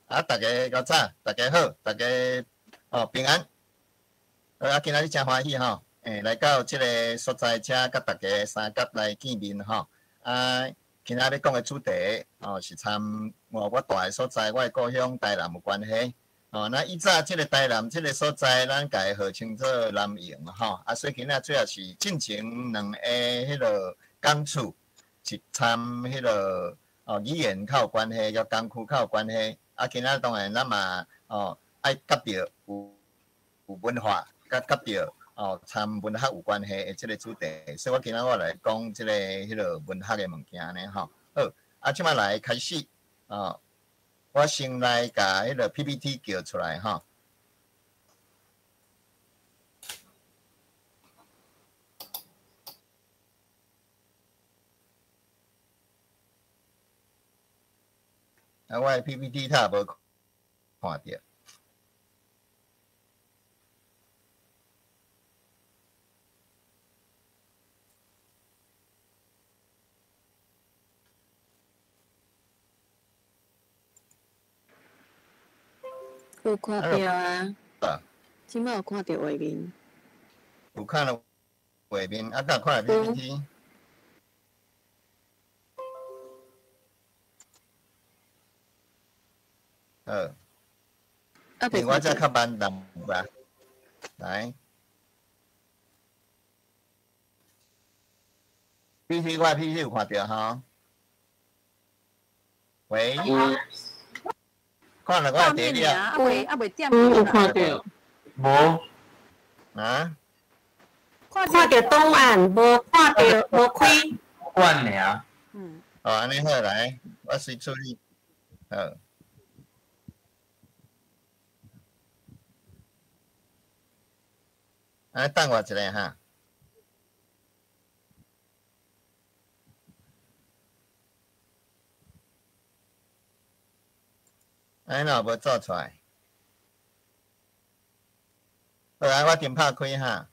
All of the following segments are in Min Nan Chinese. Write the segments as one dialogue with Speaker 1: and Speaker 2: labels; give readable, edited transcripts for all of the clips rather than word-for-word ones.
Speaker 1: 啊，大家較早，大家好，大家哦平安。啊，今仔日誠歡喜吼，來到這个所在，遮佮大家三甲來見面吼。啊，今仔日講的主題哦，是參我蹛的所在，我的故鄉台南有關係。哦，那以早這个台南這个所在，咱共伊號稱做南營吼。啊，所以今仔主要是進前兩个彼个講處，是參彼个哦語言較有關係，佮工區較有關係。啊，今仔當然咱嘛哦愛佮著有文化，佮著哦參文學有關係的這个主題，所以我今仔我來講這个彼个文學的物件呢吼。好，啊，這擺來開始哦，我先來共彼个 PPT 叫出來吼。啊，我的 PPT 他也無看著。
Speaker 2: 有看著啊。這擺有看著畫面。
Speaker 1: 有看著畫面，啊，敢有看著 PPT？好。
Speaker 2: 啊，
Speaker 1: 我這較慢淡薄，來。PPT 我 PPT 有看著吼？喂。看著我的地了。
Speaker 3: 啊未點。
Speaker 4: 有看著。
Speaker 5: 無。
Speaker 1: 啊？
Speaker 4: 看著檔案，無看著，無開。
Speaker 5: 關爾。
Speaker 1: 哦，按呢好來，我隨處理。好。啊，等我一下哈。哎，哪無做出來？好啊，我先拍開哈。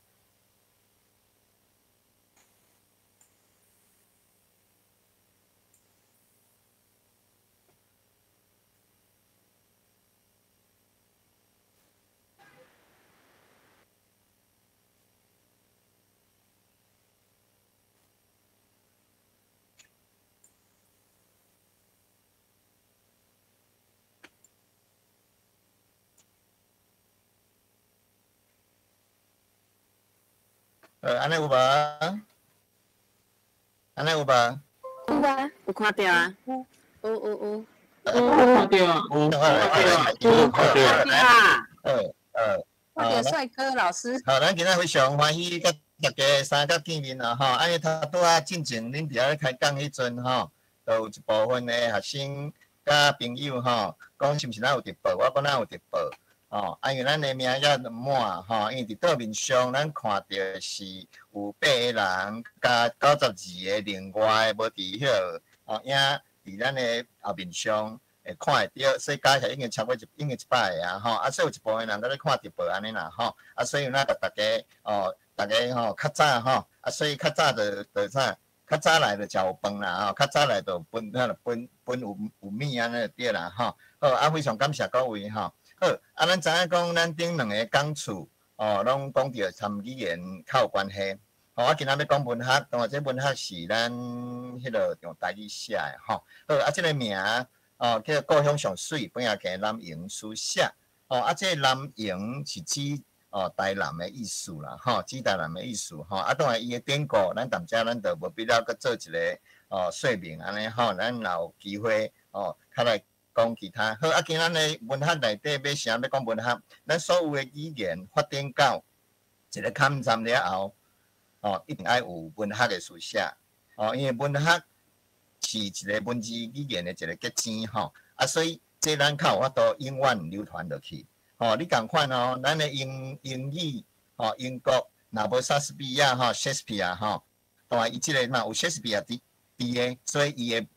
Speaker 1: 按呢有無？按呢有無？
Speaker 2: 有啊，有看著啊。有有有。
Speaker 4: 有看著啊。
Speaker 1: 有
Speaker 5: 有看著
Speaker 2: 啊。
Speaker 3: 看著帥哥老師。
Speaker 1: 好，咱今仔非常歡喜佮大家三甲見面啦吼。啊，因頭拄仔進前恁佇遐咧開講彼陣吼，就有一部分的學生佮朋友吼，講是毋是咱有直播？我講咱有直播。哦，啊，因為咱的名猶滿吼，因為佇桌面上咱看著是有八個人佮92個另外無佇彼个哦影佇咱的後面上會看會著，所以加起來已經超過一，已經100個啊吼，啊，所以有一部分人閣咧看直播按呢啦吼，啊，所以咱共大家哦，大家吼較早吼，啊，所以較早就就啥，較早來就食有飯啦吼，較早來就分分分有有物按呢就對啦吼。好，啊，非常感謝各位吼。好，啊，咱知影講，咱頂兩个講處，哦，攏講著參語言較有關係。吼，我今仔欲講文學，當然這文學是咱彼个用台語寫的吼。好，啊，這个名，哦，叫故鄉上媠，本仔墘南營書寫。哦，啊，這个南營是指哦台南的意思啦，吼，指台南的意思吼。啊，當然伊的典故，咱踮遮咱就無必要閣做一个哦說明按呢吼。咱若有機會哦，較來講其他。好，啊，今仔日文學內底欲啥欲講文學，咱所有的語言發展到一个坎站了後，哦，一定愛有文學的書寫。哦，因為文學是一个文字語言的一个結晶吼。啊，所以這咱較有法度永遠流傳落去。哦，你仝款哦，咱的英英語，吼，英國若無莎士比亞吼，Shakespeare 吼，當然伊這个嘛有 Shakespeare 佇佇的，所以伊的語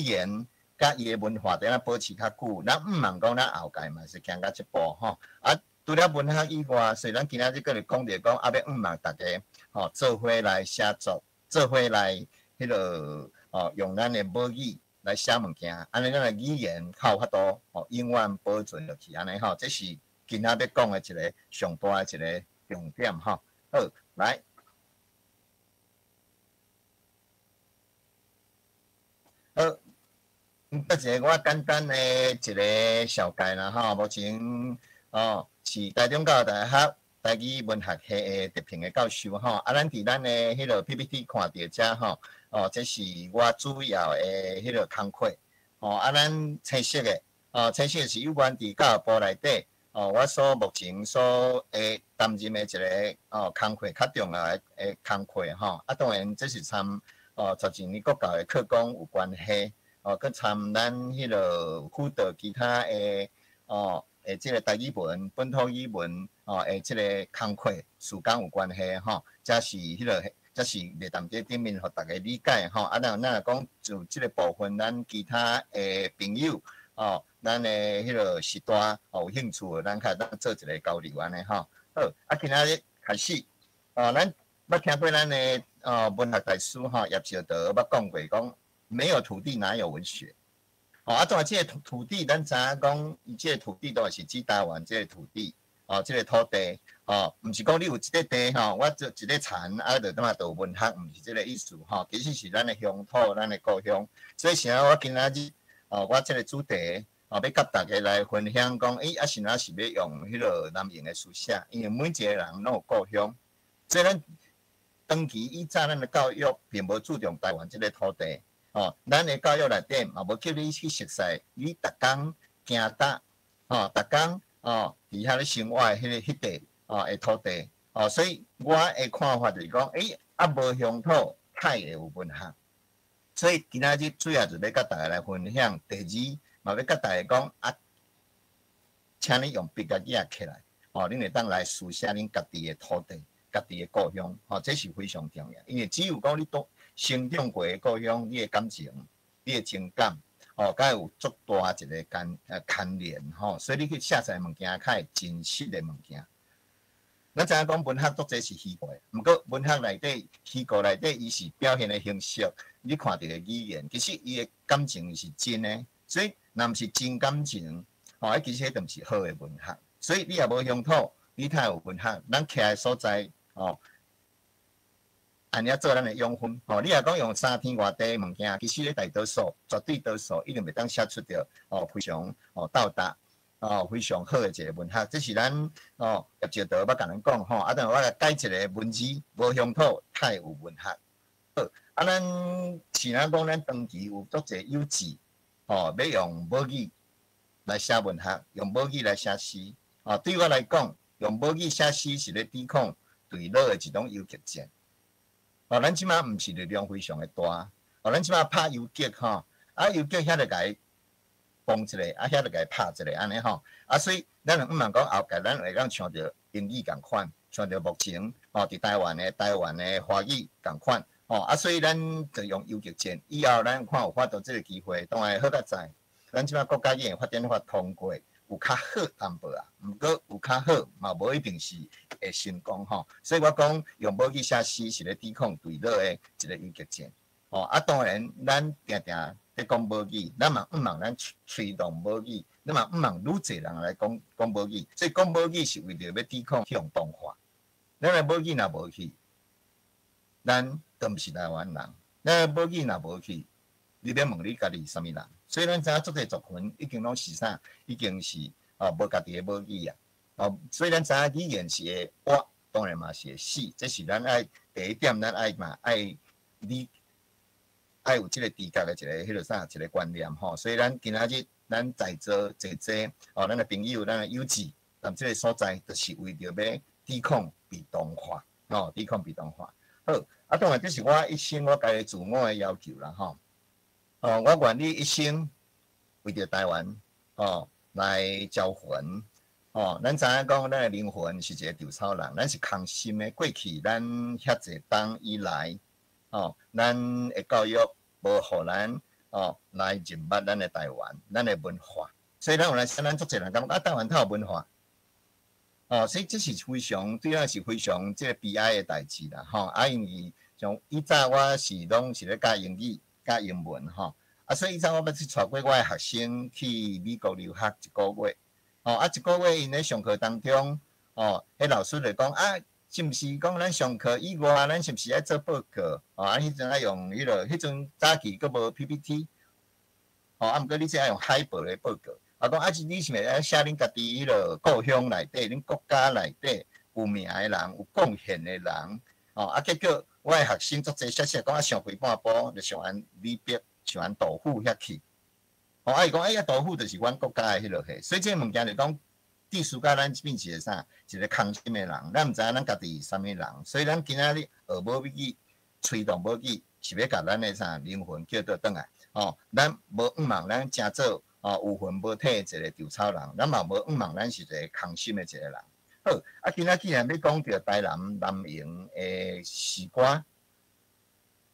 Speaker 1: 言佮伊的文化佇遐保持較久，咱毋茫講咱後蓋嘛是行到這步吼。啊，除了文學以外，所以咱今仔日閣來講著講，啊，欲向望大家吼做伙來寫作，做伙來彼个哦，用咱的母語來。來寫物件，按呢咱的語言較有法度吼永遠保存落去，按呢吼，這是今仔欲講的一个上大的一个重點吼。好，來，好，這一個我簡單的一个紹介啦吼，目前哦是台中教育大學台語文學系的特聘的教授吼。啊，咱佇咱的彼个 PPT 看著遮吼，哦，這是我主要的彼个工課。哦，啊，咱青色的，哦，青色是有關佇教育部內底，哦，我所目前所會擔任的一个哦工課較重要的工課吼。啊，當然這是參哦12年國教的課綱有關係，哦，閣參咱彼个輔導其他的哦。的這个台語文、本土語文哦，的這个工課時間有關係吼，才是彼个，才是袂當這頂面，予大家理解吼。啊，咱若講就這个部分，咱其他的朋友哦，咱的彼个時代哦有興趣的，咱較當做一个交流按呢吼。好，啊，今仔日開始哦，咱捌聽過咱的哦文學大師吼葉紹德捌講過，講沒有土地哪有文學。哦，啊，當然，這个土地，咱知影講，伊這个土地當然是指台灣這个土地，哦，這个土地，哦，毋是講你有一塊地吼，我做一个田，啊，就怎啊就有文學，毋是這个意思吼，其實是咱的鄉土，咱的故鄉。所以，啥我今仔日，哦，我這个主題，哦，欲佮大家來分享講，欸，啊，是哪是欲用彼个南瀛的書寫，因為每一个人攏有故鄉，所以咱長期以早咱的教育並無注重台灣這个土地。哦，咱的教育內底嘛無叫你去熟悉，你逐工行搭，哦，逐工哦，佇遐咧生活的彼个彼塊哦的土地，哦，所以我的看法就是講，欸，啊無鄉土，太會有文學。所以今仔日主要就欲佮大家來分享。第二，嘛欲佮大家講啊，請你用筆佮紙起來，哦，恁會當來書寫恁家己的土地、家己的故鄉，哦，這是非常重要。因為只有講你都成長過的故鄉，你的感情、你的情感，哦，才會有足大一个牽連吼。所以你去寫出來物件，較會真實的物件。咱知影講文學足濟是虛構的，毋過文學內底虛構內底，伊是表現的形式，你看著的語言，其實伊的感情是真的。所以若毋是真感情，吼，彼其實彼就毋是好的文學。所以你若無鄉土，你哪會有文學？咱徛的所在，哦。按呢做咱的養分，吼！你若講用三天外地的物件，其實咧大多數、絕對多數一定袂當寫出著哦，非常哦到達哦非常好的一个文學。這是咱哦葉紹德捌共咱講吼，啊，等我來改一个文字，無鄉土，太有文學。好，啊，咱是咱講咱長期有足濟有志，吼，欲用母語來寫文學，用母語來寫詩。哦，對我來講，用母語寫詩是咧抵抗對老的一種游擊戰。哦，咱這馬毋是力量非常的大，哦，咱這馬拍游擊吼，啊游擊遐就共伊崩一下，啊遐就共伊拍一下按呢吼，啊所以咱毋茫講後蓋咱會當像著英語仝款，像著目前吼佇台灣的華語仝款，吼啊所以咱就用游擊戰，以後咱看有法度這个機會，當然好佳哉。咱這馬國家語言發展法通過，有較好淡薄啊，毋過有較好嘛，無一定是會成功吼。所以我講用母語寫詩是咧抵抗對老的一個游擊戰。吼啊，當然咱定定咧講母語，咱嘛毋茫咱催動母語，咱嘛毋茫愈濟人來講講母語。所以講母語是為著欲抵抗彼種同化。咱的母語若無去，咱就毋是台灣人。咱的母語若無去，你欲問你家己是啥物人？所以咱知影足濟族群已經攏是啥？已經是哦無家己的母語啊！哦，所以咱知影語言是會活，當然嘛是會死。這是咱愛第一點，咱愛嘛愛你愛有這个知覺的一个彼个啥一个觀念吼。所以咱今仔日咱在座濟濟哦，咱的朋友，咱的友志，踮這个所在，就是為著欲抵抗被同化，哦，抵抗被同化。好，啊，當然這是我一生我家己自我的要求啦，吼。哦，我願意一生為著台灣哦來招魂。哦，咱知影講，咱的靈魂是一个稻草人，咱是空心的。過去咱遐濟冬以來，哦，咱的教育無予咱哦來認捌咱的台灣，咱的文化。所以咱有來咱足濟人感覺啊，台灣較有文化。哦，所以這是非常對咱是非常這个悲哀的代誌啦，吼。啊，因為像以早我是攏是咧教英語、教英文，吼。啊，所以以前我捌去帶過我的學生去美國留學一個月，哦，啊一個月𪜶咧上課當中，哦，彼老師就講啊，是毋是講咱上課以外，咱是毋是愛做報告？哦，啊，彼陣愛用彼落，彼陣早期閣無 PPT，哦，啊，毋過你這愛用海報來報告。啊，講啊，是你是毋是愛寫恁家己彼落故鄉內底，恁國家內底有名的人，有貢獻的人？哦，啊，結果我的學生足濟寫寫講啊，想規半晡就想按李白，想按杜甫遐去。哦，啊，伊講哎呀，杜甫就是阮國家的彼落個，所以這个物件就講，知識甲咱變一個啥，一個空心的人，咱毋知影咱家己是啥物人，所以咱今仔日學母語、吹動母語，是欲共咱的啥靈魂叫倒轉來。哦，咱無向望咱成做哦有魂無體的一個稻草人，咱嘛無向望咱是一個空心的一個人。好，啊，今仔既然欲講著台南南榮的詩歌，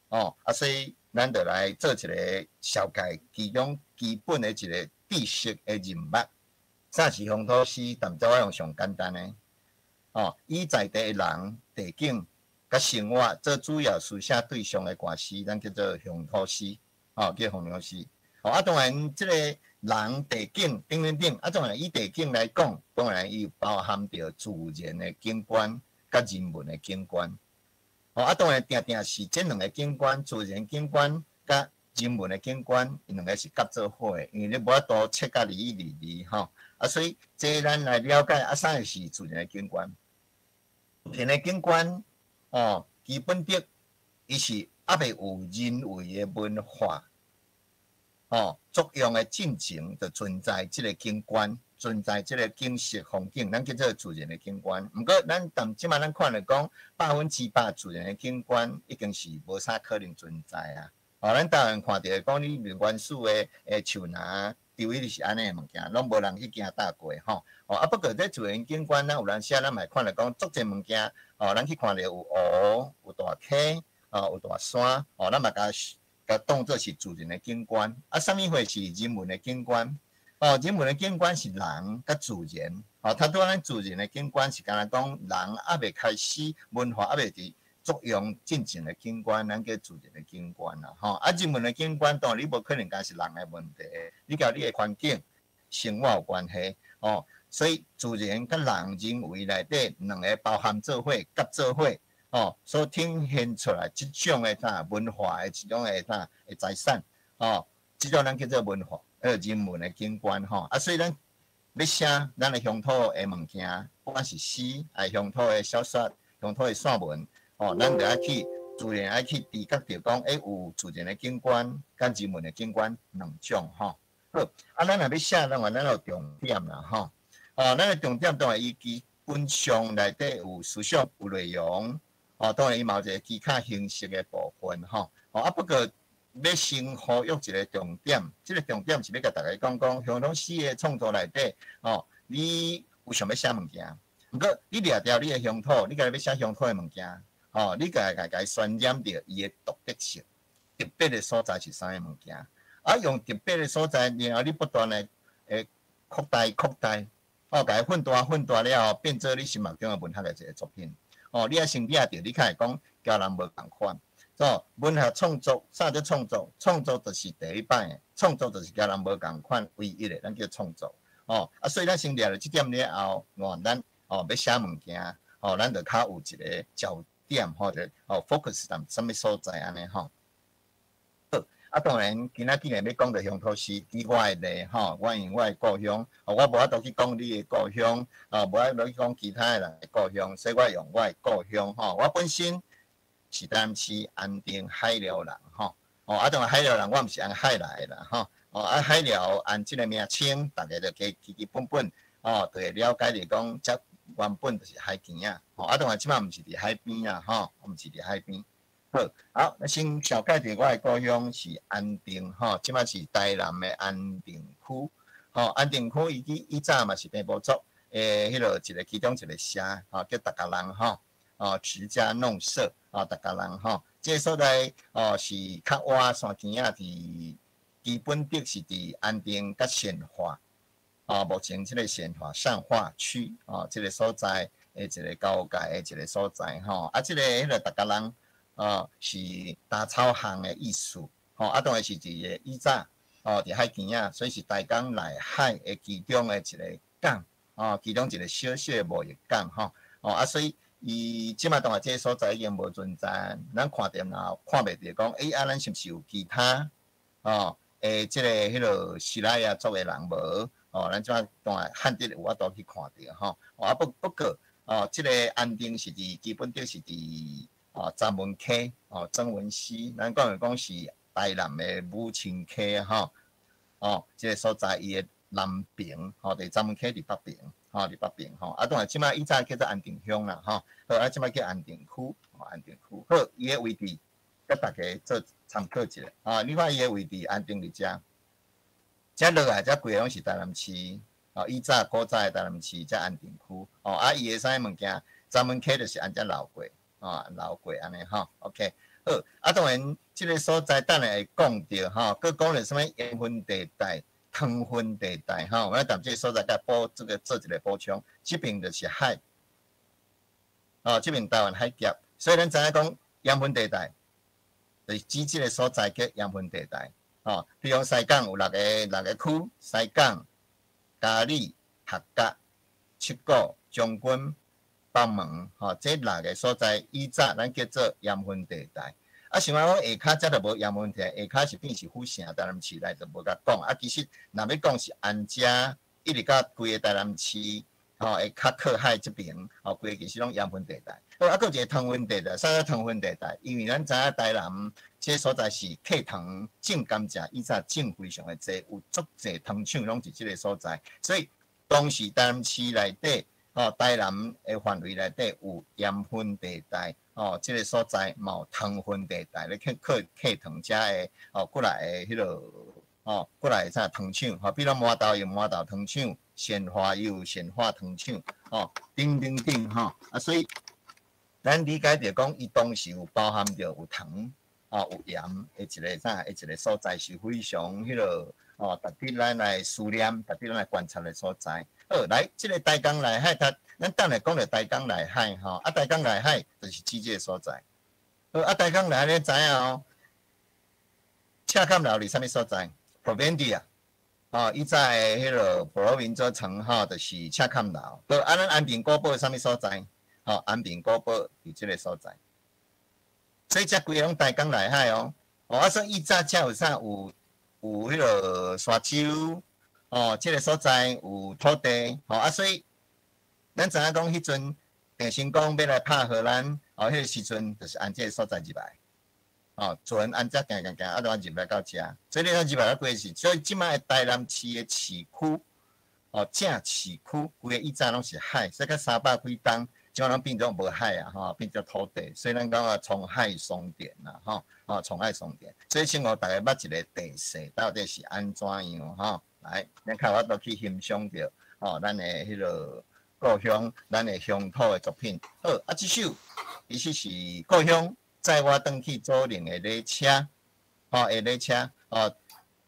Speaker 1: 哦，啊，所以咱就來做一個紹介其中基本的一個知識的認捌。啥是鄉土詩？但這我用上簡單的，哦，以在地的人、地景佮生活做主要書寫對象的歌詩，咱叫做鄉土詩，哦，叫鄉土詩。哦，啊，當然，這个人、地景等等等，啊，當然以地景來講，當然伊有包含著自然的景觀佮人文的景觀。哦，啊，當然定定是這兩个景觀，自然景觀佮人文的景觀，𪜶兩个是合做伙的，因為你無法度切甲離離離吼。啊，所以這咱來了解啊，啥是自然的景觀？自然的景觀，哦，基本的，伊是猶未有人為的文化，哦，作用的進程就存在這个景觀，存在這个景色風景，咱叫做自然的景觀。毋過，咱但這馬咱看來講，100%自然的景觀已經是無啥可能存在啊。哦，咱台灣看著講你原始的的樹林。除非是按呢的物件，攏無人去行踏過吼。哦，啊，不過這自然景觀，咱有當時咱嘛會看著講，足濟物件，哦，咱去看著有湖、有大溪，哦，有大山，哦，咱嘛共共當做是自然的景觀。啊，啥物貨是人文的景觀？哦，人文的景觀是人佮自然。哦，頭拄仔咱自然的景觀是敢若講人猶未開始文化猶未佇作用進前的景觀，咱叫自然的景觀啦，吼。啊，人文的景觀當然你無可能干是人的問題，你佮你的環境、生活有關係，哦。所以自然佮人人為內底兩个包含做伙、合做伙，哦，所呈現出來這種的啥文化的這種的啥的財產，哦，這種咱叫做文化，人文的景觀，吼。啊，所以咱欲寫咱的鄉土的物件，不管是詩，抑鄉土的小說、鄉土的散文。哦，咱就愛去自然愛去知覺著講，欸，有自然的景觀，佮人文的景觀兩種吼。好，啊，咱若欲寫，咱話咱有重點啦，吼。哦，咱的重點當然伊基本上內底有思想、有內容，哦，當然伊嘛有一個其他形式的部分，吼。哦，啊，不過欲先呼籲一個重點，這个重點是欲共大家講講，鄉土詩的創作內底，哦，你有想欲寫物件，毋過你掠著你的鄉土，你家己欲寫鄉土的物件。哦，你家家家渲染著伊的獨特性，特別的所在是啥物物件？啊，用特別的所在，然後你不斷的會擴大擴大，哦，共伊放大放大了後，變做你心目中的文學的一個作品。哦，你愛先掠著，你較會講佮人無仝款。哦，文學創作啥叫創作？創作就是第一擺的，創作就是佮人無仝款唯一的，咱叫創作。哦，啊，所以咱先掠著這點了後，哦，咱哦欲寫物件，哦，咱就較有一個焦點或者哦，focus 佇啥物所在按呢吼。好，啊，當然，今仔既然欲講著鄉土詩，以我的例吼，我因為我的故鄉，哦，我無法度去講你的故鄉，哦，無法度去講其他的人的故鄉，所以我用我的故鄉吼。我本身是台南市安定海寮人吼，哦，啊，當然海寮人，我毋是按海來的啦吼，哦，啊，海寮按這个名稱，大家就基基基本本哦，就會了解著講，這原本就是海墘仔，吼，啊，當然這馬毋是佇海邊啊，吼，毋是佇海邊。好，好，那先紹介著我的故鄉是安定，吼，這馬是台南的安定區，吼，安定區伊以以早嘛是平埔族的彼落一个其中一个社，吼，叫逐家人，吼，哦，持家弄社，哦，逐家人，吼，這个所在，哦，是較倚山墘仔，佇基本的是佇安定佮善化。啊，目前這个善化善化區，哦，這个所在的一个交界的一个所在，吼，啊，這个彼个逐家人，哦，是打草巷的意思，吼，吼，啊，當然是佇個以早，哦，佇海墘仔，所以是台江內海的其中的一个港，哦，其中一個小小的貿易港，吼，哦，啊，所以伊這馬當然這个所在已經無存在，咱看著若看袂著講，欸，啊，咱是毋是有其他，哦，欸，這个彼落西拉雅族的人無？哦，咱這馬當然漢地有法度去看著，吼，哦，啊不過，哦，這个安定是佇基本上是佇哦曾文溪，哦曾文溪，咱講來講是台南的母親溪吼，哦，這个所在伊的南爿，吼，佇曾文溪佇北爿，吼，佇北爿吼，啊當然這馬以早叫做安定鄉啦，吼，好啊，這馬叫安定區，哦，安定區，好，伊的位置，佮大家做參考一下，啊，你看伊的位置安定佇遮。遮落來，遮規个攏是台南市，哦，以早古早的台南市，遮安定區，哦，啊，伊的啥物物件，曾文溪就是按遮流過，哦，流過按呢吼，OK，好，啊，當然，這个所在等下會講著吼，閣講著啥物鹽分地帶、糖分地帶，吼，我踮這个所在共補這个做一个補充，這爿就是海，哦，這爿台灣海峽，所以咱知影講鹽分地帶，就是指這个所在叫鹽分地帶。哦，比如講西港有六個區，西港、嘉里、客家、七股、將軍、北門，吼，這六个所在以早咱叫做鹽分地帶。啊，想講下跤遮就無鹽分地帶，下跤是變是府城台南市內就無共講。啊，其實若欲講是按遮一直到規个台南市，吼，會較靠海這爿，吼，規个其實攏鹽分地帶。好，啊，閣有一個糖分地帶，啥叫糖分地帶？因為咱知影台南這个所在是客糖種甘蔗，以早種非常的濟，有足濟糖廠攏佇這个所在，所以當時台南市內底，吼，台南的範圍內底有鹽分地帶，吼，這个所在嘛有糖分地帶，咧去靠客糖遮的，吼，過來的彼落，吼，過來的啥糖廠，吼，比如麻豆有麻豆糖廠，善化有善化糖廠，吼，等等等，吼，啊，所以咱理解著講，伊當時有包含著有糖，哦，有鹽的一个啥，的一个所在是非常彼落，哦，值得咱來思念，值得咱來觀察的所在。好，來，這个台江內海，它咱等下講著台江內海，吼，啊，台江內海就是指這个所在。好，啊，台江內海你知影哦？赤崁樓佇啥物所在？Providencia，哦，以早的彼落婆羅門州城吼，就是赤崁樓。好，啊，咱安平古堡啥物所在？吼，安平古堡佇這个所在。所以遮規个攏台江內海哦。哦，啊，所以以早遮有啥？有彼落沙洲，哦，這个所在有土地，吼，啊，所以咱知影講，彼陣鄭成功欲來拍荷蘭，哦，彼个時陣就是按這个所在入來，哦，船按遮行行行，啊，就按入來到遮。所以你看入來過是，所以這馬的台南市的市區，哦，正市區，規个以早攏是海，所以較300幾冬，這馬攏變做無海啊，吼，變做土地，所以咱講啊，滄海桑田啦，吼，哦，滄海桑田。所以先予大家捌一个地勢到底是按怎樣，吼，來，咱較有法度去欣賞著，吼，咱的彼落故鄉，咱的鄉土的作品。好，啊，這首其實是故鄉載我轉去祖靈的禮車，吼，的禮車，哦，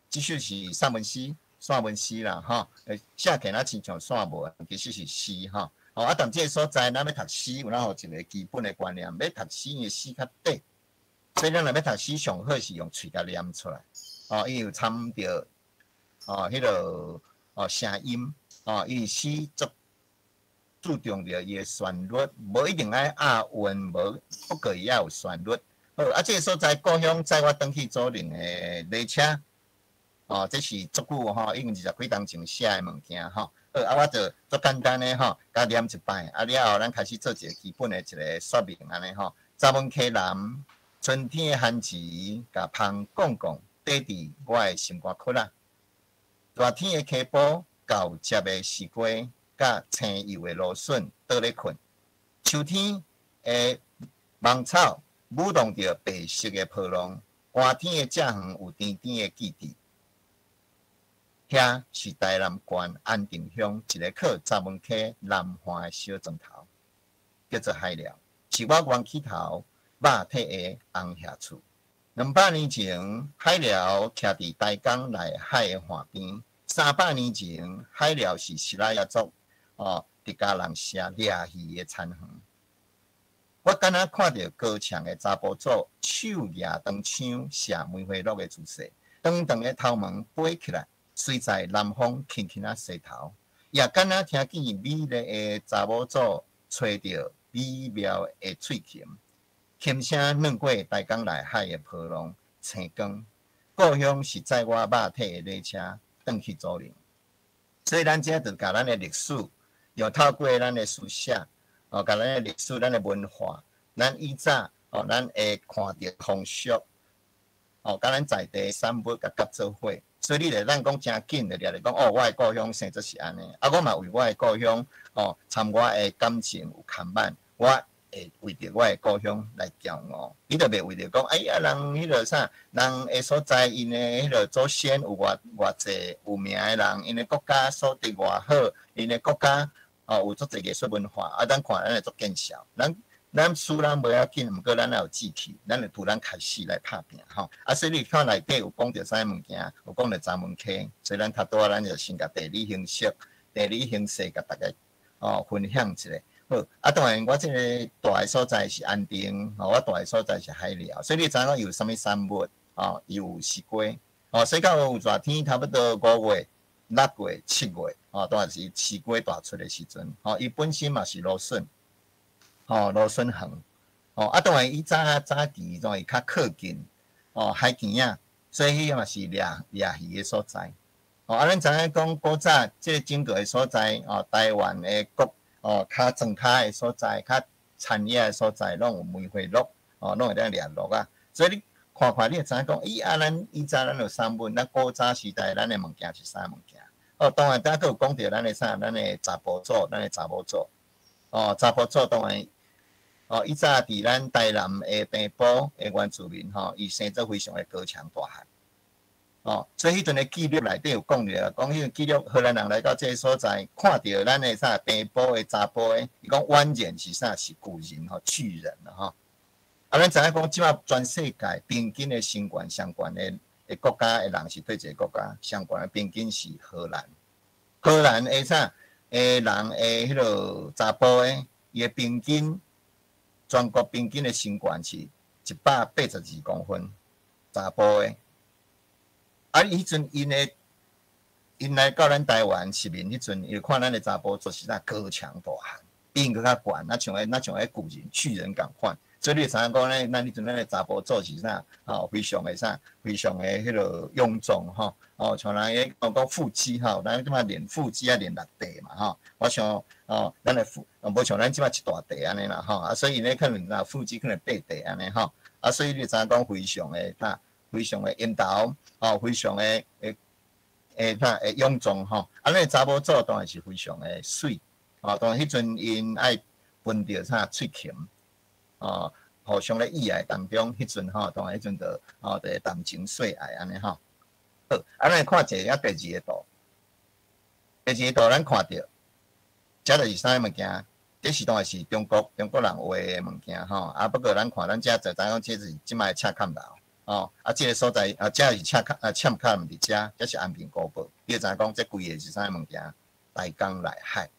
Speaker 1: 這首是散文詩，散文詩啦，吼，寫起來親像散文，其實是詩，吼。哦，啊，但這个所在，咱欲讀詩，有咱有一个基本的觀念，欲讀詩，因為詩較短，所以咱若欲讀詩，上好是用喙共念出來，哦，伊有參著，哦，彼落哦聲音，哦，因為詩足注重著伊的旋律，無一定愛押韻，無，不過伊也有旋律。好，啊，這个所在故鄉載我轉去祖靈的禮車，哦，這是足久吼，已經20幾冬前寫的物件吼。好，啊，我就足簡單的吼，共念一擺，啊了後，咱開始做一個基本的一个說明按呢吼。曾文溪南，春天的寒池，共芳講講，缀佇我的心肝窟仔。熱天的溪埔，厚汁的絲瓜，佮青油的蘆筍，倒咧睏。秋天的芒草，舞動著白色的波浪。寒天的蔗園有甜甜的記憶。遐是台南縣安定鄉一个靠曾文溪南岸的小庄頭，叫做海寮，是我元起頭肉體的紅葉厝。200年前，海寮徛佇台江內海的岸邊；300年前，海寮是西拉雅族哦，客家人社掠魚的田園。我敢若看著高牆的查埔祖手舉長槍射梅花鹿的姿勢，長長的頭毛飛起來，隨在南風輕輕仔梳頭，也敢若聽見美麗的查某祖吹著美妙的喙琴，琴聲轉過大江內海的波浪青光。故鄉是載我肉體的馬車，轉去祖靈。所以咱這就共咱的歷史，用透過咱的書寫，哦，共咱的歷史、咱的文化，咱以早哦，咱會看著風俗，哦，佮咱在地產物共夾做伙。所以你會當講誠緊的，掠來講哦，我的故鄉生做是按呢，啊，我嘛為我的故鄉哦，參我的感情有牽絆，我會為著我的故鄉來驕傲。你就袂為著講，哎呀，人彼個啥，人的所在，𪜶的彼個祖先有偌偌濟有名的人，𪜶的國家素質偌好，𪜶的國家哦有足濟藝術文化，啊，咱看咱會足見笑，咱輸咱無要緊，毋過咱也有志氣，咱會從咱開始來拍拚吼。啊，所以你看內底有講著啥物件，有講著閘門溪，所以咱頭拄仔咱就先共地理形式、地理形勢共大家哦分享一下。好，啊，當然我這个蹛的所在是安定，吼，我蹛的所在是海寮，所以你知影講伊有啥物產物，哦，伊有絲瓜，哦，所以到有熱天差不多5月、6月、7月，哦，當然是絲瓜大出的時陣，吼，伊本身嘛是蘆筍。吼，蘆筍園，吼，啊，當然伊早早期總會較靠近，哦，海墘仔，所以彼嘛是掠掠魚的所在。哦，啊，咱知影講古早這個整個的所在，哦，台灣的國，哦，較莊跤的所在，較田野的所在，攏有梅花鹿，哦，攏會當掠鹿仔。所以你看看，你會知影講，咦，啊，咱以前咱有啥物？咱古早時代咱的物件是啥物件？哦，當然，拄仔閣有講著咱的啥？咱的查埔祖，咱的查某祖，哦，查埔祖當然。哦，以早佇咱台南的平埔的原住民吼，伊生做非常的高強大漢。哦，所以彼陣的記錄內底有講著，講彼個記錄荷蘭人來到這个所在，看著咱的啥平埔的查埔的，伊講宛然是啥？是巨人吼，巨人啦吼。啊，咱知影講，這擺全世界平均的身懸上懸的國家的人是佗一个國家？上懸的平均是荷蘭。荷蘭的啥的人的彼個查埔的，伊的平均。全國平均的身懸是182公分，查埔的。啊，彼陣𪜶的，𪜶來到咱台灣殖民彼陣，伊看咱的查埔就是那高強大漢，比𪜶閣較懸，若像彼巨人巨人仝款。所以你會知影講咧，咱彼陣咱的查埔祖是啥？吼，非常的啥？非常的彼个臃腫吼。哦，像人彼講腹肌吼，咱這擺練腹肌愛練六塊嘛吼。我想哦，咱的腹無像咱這擺一大塊按呢啦吼。啊，所以咧可能啊腹肌可能八塊按呢吼。啊，所以你知影講非常的啥？非常的緣投，哦，非常的會會啥會臃腫吼。啊，咱的查某祖當然是非常的媠，哦，當然彼陣𪜶愛分著啥喙琴。哦，互相咧意愛當中，彼陣吼，當然彼陣就哦，就談情說愛按呢吼。好，啊，咱看一下第二個圖，第二個圖咱看著，這就是啥物件？這是當然是中國人畫的物件吼。啊，不過咱看咱這就知影講，這是這擺的赤崁樓，哦，啊，這個所在啊，這是赤崁啊，赤崁毋佇遮，這是安平古堡。你會知影講，這規个是啥物件？大江內海，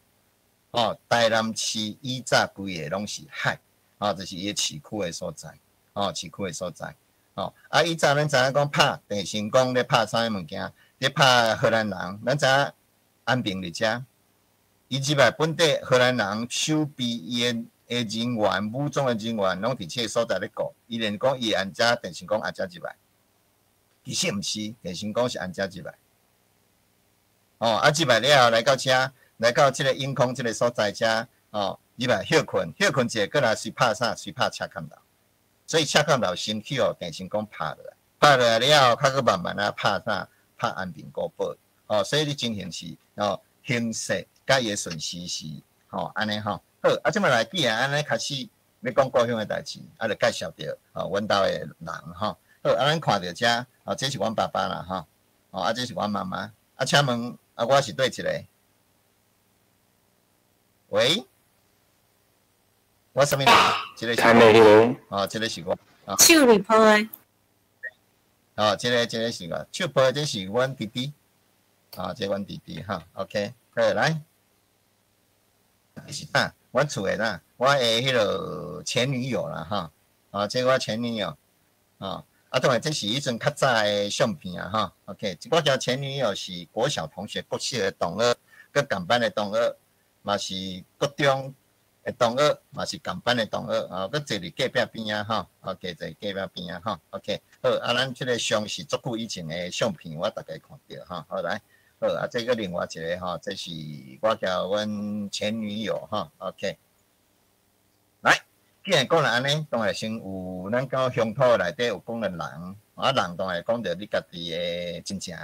Speaker 1: 哦，台南市以早規个攏是海。哦，就是伊个市區的所在，哦，市區的所在，哦，啊，以早咱知影講拍鄭成功咧拍啥物件？咧拍荷蘭人，咱知影安平佇遮，伊入來本地荷蘭人守備伊的的人員、武裝的人員，攏佇這个所在咧顧。伊連講伊按遮鄭成功按遮入來，其實毋是，鄭成功是按遮入來。哦，啊入來了後來到遮，來到這个永康這个所在遮，哦。入來歇睏，歇睏一下，閣來隨拍啥？隨拍赤崁樓，所以赤崁樓先去予鄭成功拍落來，拍落來了後，較閣慢慢仔拍啥？拍安平古堡。哦，所以你情形是哦，形勢佮伊的順序是吼按呢吼。好，啊，這擺來既然按呢開始欲講故鄉的代誌，啊，就介紹著哦，阮兜的人吼。好，啊，咱看著遮，哦，這是阮爸爸啦吼，哦，啊，這是阮媽媽。啊，請問啊，我是佗一个？喂？我啥物人？這个是我，哦，這个是我。
Speaker 4: 手裡抱的。
Speaker 1: 哦，這個是我，手抱的這是阮弟弟。哦，這阮弟弟哈，OK，好來。是啥？阮厝的啦，我的彼个前女友啦，吼，啊，這我前女友，啊，啊，當然這是彼陣較早的相片啊，吼，OK，我交前女友是國小同學，國小的同學，閣仝班的同學，嘛是國中的同學，嘛是仝班的同學，啊，閣坐佇隔壁邊仔，吼，OK，坐隔壁邊仔，吼，OK，好，啊，咱這個相是足久以前的相片，我逐家看著，吼，好來。好啊，這個另外一個吼，這是我交阮前女友吼，OK。來，既然講了按呢，當然先有咱講鄉土內底有講的人，啊人當然講著你家己的親情，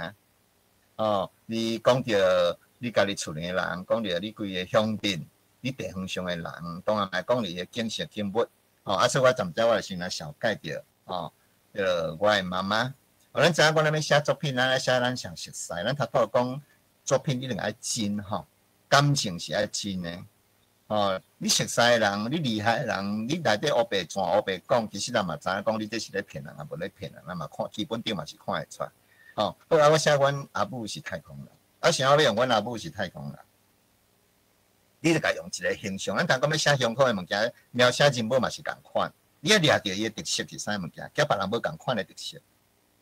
Speaker 1: 哦，你講著你家己厝裡的人，講著你規个鄉鎮，你地方上的人，當然來講你的景色景物，哦，啊，所以我暫時我就先來小介著，哦，著我的媽媽。哦，咱知影講咱欲寫作品，咱愛寫咱上熟似。咱頭拄講作品一定愛真吼，感情是愛真的。哦，你熟似的人，你厲害的人，你內底烏白轉烏白講，其實人嘛知影講你這是咧騙人，抑無咧騙人，咱嘛看基本頂嘛是看會出來。哦，好啊，我寫阮阿母是太空人，啊，想欲用阮阿母是太空人，你著共用一个形象。咱頭講欲寫鄉土的物件，描寫人物嘛是仝款，你愛掠著伊的特色是啥物件，佮別人無仝款的特色。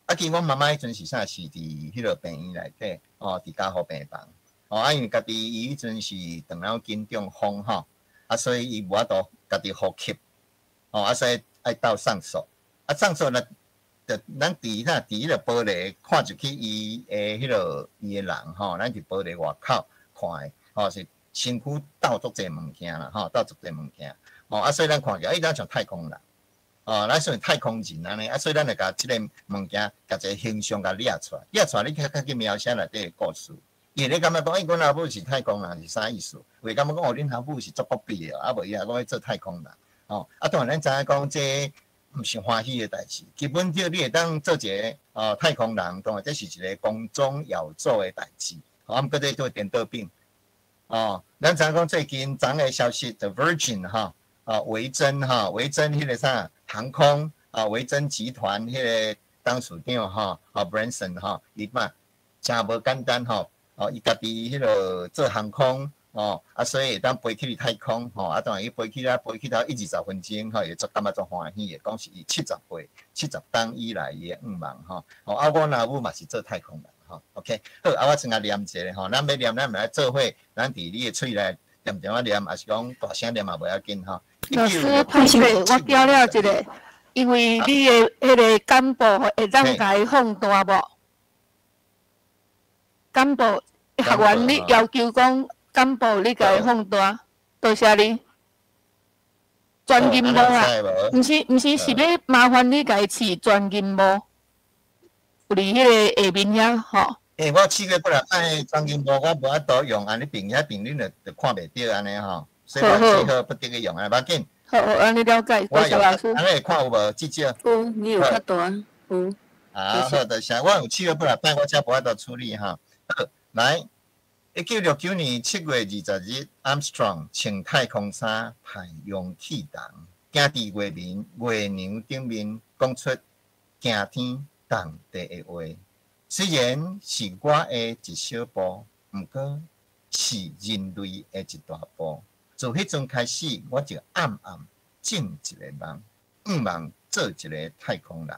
Speaker 1: 啊，其實阮媽媽彼陣是啥？是佇彼个病院內底，哦，佇加護病房，哦，啊，因為家己伊彼陣是腸腦筋中風吼，啊，所以伊無法度家己呼吸，哦，啊，所以愛鬥送痍，啊，送痍呢，就咱佇那佇彼个玻璃看入去伊的彼个伊的人吼，咱佇玻璃外口看的，吼，是身軀鬥足濟物件啦，吼，鬥足濟物件，哦，啊，所以咱看起來，伊敢像太空人。哦，咱算太空人按呢，啊，所以咱就共這个物件，共一个形象共掠出來，掠出來，你較較去描寫內底的故事。因為你感覺講，欸，阮阿母是太空人是啥意思？會感覺講，哦，恁阿母是足國幣的，啊，無伊也講欲做太空人，哦，啊，當然咱知影講，這毋是歡喜的代誌。基本上你會當做一个哦太空人，當然這是一个光宗耀祖的代誌。哦，啊，毋過這做顛倒變。哦，咱知影講最近昨的消息，The Virgin 哈，啊，維珍哈，維珍彼个啥？航空啊，維珍集團彼个董事長吼，啊，Branson 吼，伊嘛誠無簡單吼，哦，伊家己彼个做航空哦，啊，所以會當飛去太空吼，啊，當然伊飛去了，飛去到一二十分鐘吼，會足感覺足歡喜的，講是伊70歲、70冬以來伊的願望吼，哦，啊，阮阿母嘛是做太空人吼，OK，好，啊，我先來念一下吼，咱欲念咱嘛來做伙，咱佇你的喙內恬恬仔念，抑是講大聲念嘛無要緊吼。
Speaker 6: 老師，歹勢，我叫了一下，因為你的彼个簡報會當共伊放大無？簡報學員你要求講簡報你共伊放大，多謝你。全銀幕啊，毋是毋是，是欲麻煩你共伊試全銀幕，有佇彼个下面遐吼。
Speaker 1: 欸，我試過幾若擺全銀幕，我無法度用，按呢平遐平恁就看袂著按呢吼，所以我只好不得已用啊，無要緊。
Speaker 6: 好，好，按呢了解，多謝老師。
Speaker 1: 按呢會看有無？至少。
Speaker 2: 有，你有較大，有。
Speaker 1: 啊，好，多謝。我有試過幾若擺，我才無法度處理吼。好，來，1969年7月20日，Armstrong 穿太空衫派勇氣筒，行佇月面月娘頂面，講出驚天動地的話。雖然是我的一小步，毋過是人類的一大步。自彼陣開始，我就暗暗種一个夢，向望做一个太空人。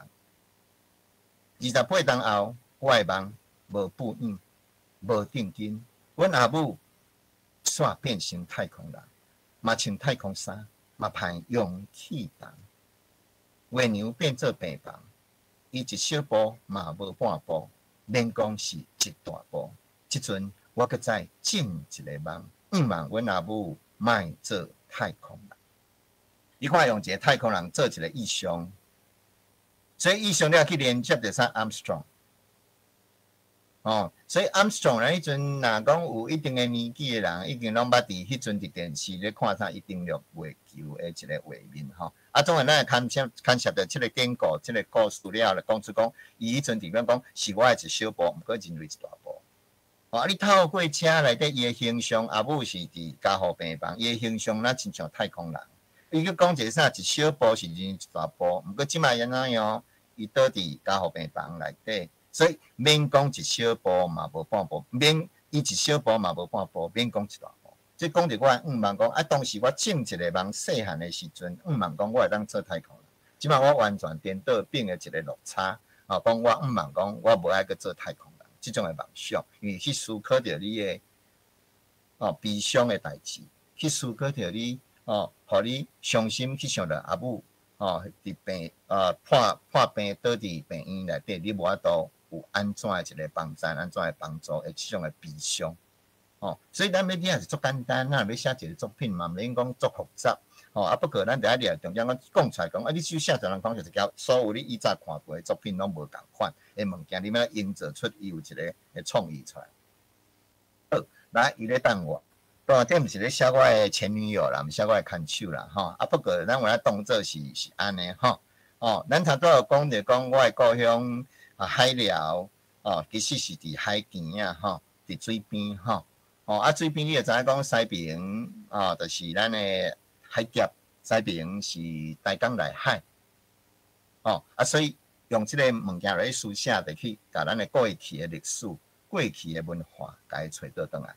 Speaker 1: 28冬後，我的夢無布影，無定金。阮阿母煞變成太空人，嘛穿太空衫，嘛派勇氣筒。月娘變做病房，伊一小步嘛無半步，免講是一大步。這陣我閣再種一个夢，向望阮阿母莫做太空人。你看用一个太空人做一个意象，所以意象你也去連接著啥 Armstrong。哦，所以 Armstrong 咧，彼陣若講有一定的年紀的人，已經攏捌佇彼陣佇電視咧看啥伊登陸月球的一个畫面吼。啊，總然咱會牽涉牽涉著這个典故、這个故事了後，講出講，伊彼陣佇講講是我的一小步，毋過人類一大步。哦，啊，你透過車內底伊的形象，阿母是佇加護病房，伊的形象若親像太空人。伊閣講一个啥，一小步是人一大步，毋過這擺安怎樣？伊倒佇加護病房內底。所以免講一小步嘛無半步，免伊一小步嘛無半步，免講一大步。這講著我的願望講，啊，當時我種一个夢，細漢的時陣，願望講我會當做太空人。這擺我完全顛倒變的一个落差，哦，講我願望講我無愛閣做太空人，這種的夢想，因為去思考著你的哦悲傷的代誌，去思考著你哦，予你傷心去想著阿母哦，佇病啊破破病倒佇病院內底，你無法度有按怎的一个幫贊，按怎的幫助的這種的悲傷。哦，所以咱欲寫是足簡單，咱若欲寫一个作品嘛，毋免講足複雜。哦，啊不過咱佇遐掠重點，阮講出來講，啊你只寫一人講就是交所有你以前看過的作品攏無仝款的物件，你欲營造出伊有一个的創意出來。好，來，伊咧等我，哦，這毋是咧寫我的前女友啦，毋是寫我的牽手啦，吼。啊不過咱有影當做是是按呢吼。哦，咱頭拄有講著講我的故鄉啊海寮，哦，其實是佇海邊仔吼，佇水邊吼。哦，啊，水邊你就知影講西爿，哦，就是咱的海峽，西爿是台江內海。哦，啊，所以用這个物件來書寫，就去共咱的過去的歷史、過去的文化，共伊揣倒轉來。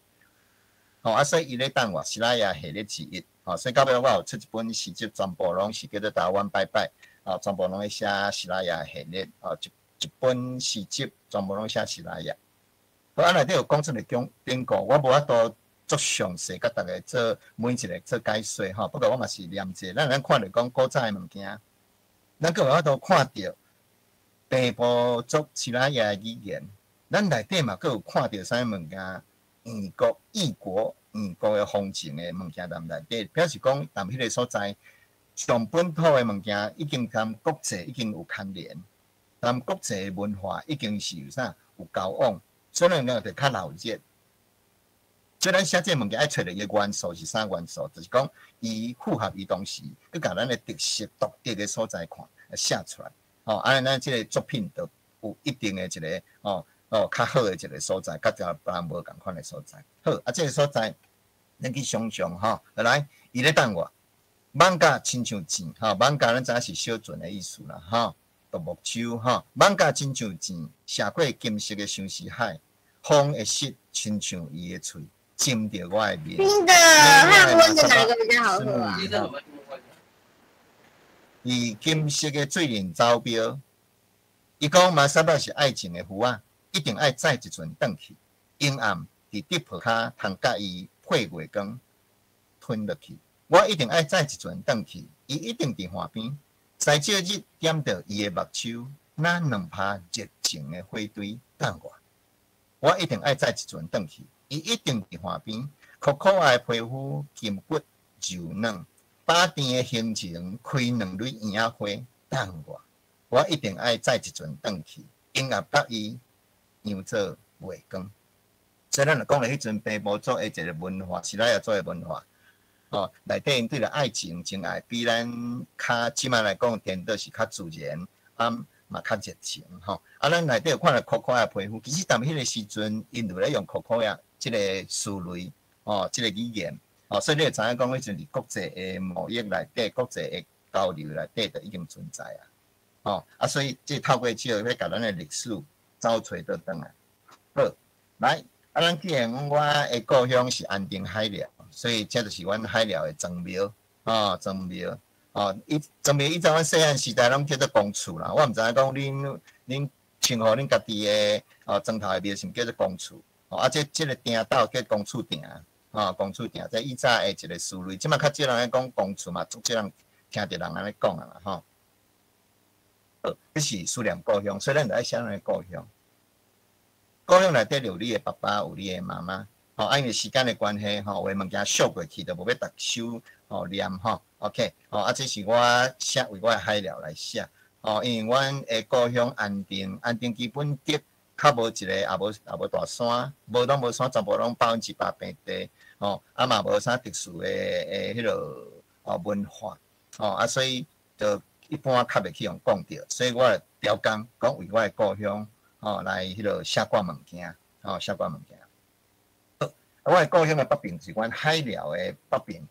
Speaker 1: 哦，啊，所以伊咧等我，西拉雅系列之一。哦，所以到尾我有出一本詩集，全部攏是叫做台灣拜拜。哦，全部攏咧寫西拉雅系列。哦，一一本詩集，全部攏寫西拉雅。好，啊，內底有講出個講典故，我無法度足詳細，共逐家做每一个做解說吼。不過我嘛是念者，咱咱看著講古早的物件，咱閣有法度看著平埔族西拉雅的語言，咱內底嘛閣有看著啥物物件？異國、異國、異國的風情的物件佇內底，表示講踮彼个所在，上本土的物件已經佮國際已經有牽連，踮國際的文化已經是有啥有交往。所以咱講就較鬧熱。所以咱寫這个物件愛揣著伊的元素是啥元素？就是講伊符合伊當時，閣共咱的特色獨特的所在看寫出來。吼，按呢咱這个作品就有一定的一个哦哦較好的一个所在，佮別人無仝款的所在。好，啊，這个所在，咱去想象吼，來，伊咧等我，艋舺親像錢吼，艋舺咱知影是小船的意思啦，吼，獨木舟吼，艋舺親像錢，射過金色的相思海，風會濕親像伊的喙，浸著我的面。
Speaker 7: 冰的和溫的哪個比較好喝啊？
Speaker 1: 伊金色的水銀招標，伊講瑪莎拉是愛情的符仔，一定愛載一船轉去。陰暗佇竹坡跤通共伊配月光吞落去。我一定愛載一船轉去，伊一定佇岸邊。西照日點著伊的目睭，那兩拍熱情的火堆等我。我一定愛載一船轉去，伊一定佇岸邊。可可愛的皮膚筋骨柔軟，飽甜的胸前開兩蕊嬰仔花等我。我一定愛載一船轉去，音樂佮伊讓做月光。所以咱就講咧，彼陣平埔族的一个文化，西拉雅族的文化，哦，內底𪜶對著愛情情愛，比咱較這擺來講，顛倒是較自然，啊嘛較熱情吼。啊，咱內底有看著可可愛的皮膚，其實踮彼个時陣，𪜶就咧用可可愛這个詞類，哦，這个語言，哦，所以你會知影講，彼陣佇國際的貿易內底，國際的交流內底，就已經存在啊。哦，啊，所以這透過這個欲共咱的歷史走揣倒轉來。好，來，啊，咱既然講我的故鄉是安定海寮，所以這就是阮海寮的莊廟，哦，莊廟，哦，伊莊廟以前阮細漢時代攏叫做公厝啦，我毋知影講恁恁稱呼恁家己的哦莊頭的廟是毋叫做公厝，哦，啊，這這个埕斗叫公厝埕，哦，公厝埕，這以早的一个思維，這擺較少人咧講公厝嘛，足少人聽著人按呢講啊啦，吼。好，這是思念故鄉，所以咱就愛寫咱的故鄉。故鄉內底有你的爸爸，有你的媽媽。吼，啊，因為時間的關係，吼，有的物件數過去，就無欲逐首吼念吼。OK，吼，啊，這是我寫為我的海寮來寫。吼，因為阮的故鄉安定，安定基本得較無一个，也無也無大山，無攏無山，全部攏100%平地。吼，啊嘛無啥特殊的的彼落哦文化。吼，啊，所以就一般較袂去予講著，所以我就調工講為我的故鄉，吼來彼落寫寡物件，吼寫寡物件。好，我的故鄉的北邊是阮海寮的北邊，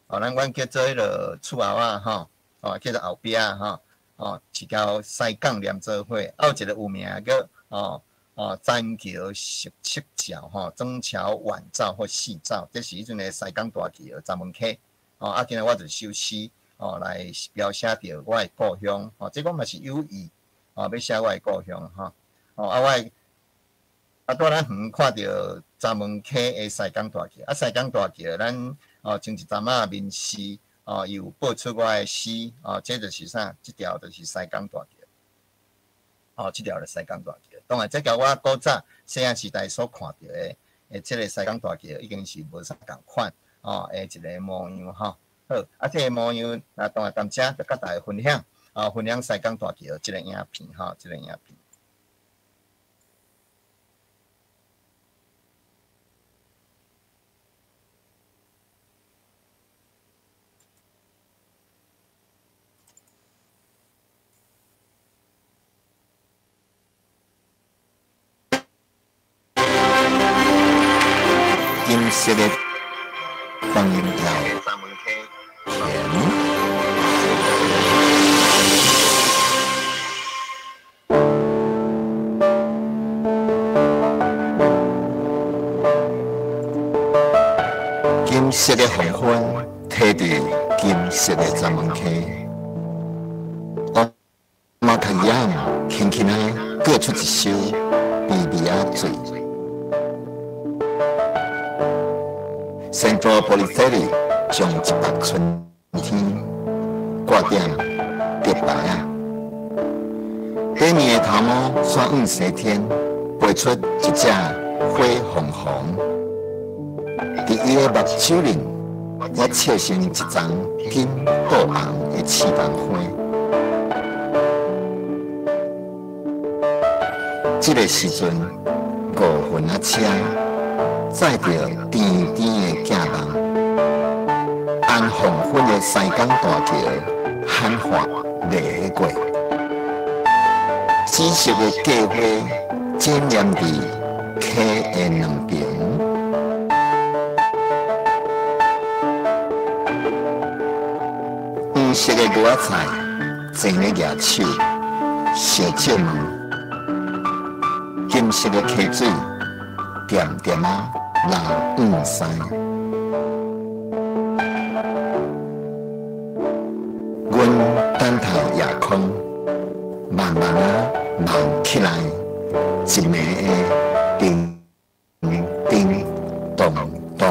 Speaker 1: 哦，咱阮叫做彼落厝後仔吼，哦叫做後壁吼，哦，是交西港連做伙，啊有一个有名叫哦哦，栈桥十七照吼，转桥晚照或夕照，这是彼阵的西港大桥闸门溪。哦，啊，今日我就首诗哦来描写著我的故乡。哦，这我嘛是有意哦，欲写我的故乡吼。哦，啊，我的啊，蹛咱远看著闸门溪的西港大桥，啊，西港大桥，咱哦前一阵仔民视哦，伊有播出我的诗哦，这就是啥？这条就是西港大桥。哦，这条就西港大桥。当然，这佮我古早细汉时代所看著的，的这个西港大桥已经是无啥仝款哦，的一个模样吼。好，啊，这个模样，啊，当然踮遮就佮大家分享，啊，分享西港大桥这个影片吼，这个影片。
Speaker 8: 金色的观音庙前，金色的黄昏，提著金色的闸门溪，我马卡样轻轻仔过出一首微微仔水。圣多波利菲利将一百春天挂点蝶牌仔，底面的头毛煞往西天飞出一只火凤凰。伫伊的目睭里，我笑成一丛金杜红的刺桐花。这个时阵，五分仔车载著甜甜的寄望，按黄昏的西港大桥喊话掠过，紫色的鸡花展现伫溪的两边，黄色的牛仔菜正咧举手，相借问，金色的溪水点点仔流往西，阮等待夜空，慢慢仔望起来，一暝的叮叮咚咚。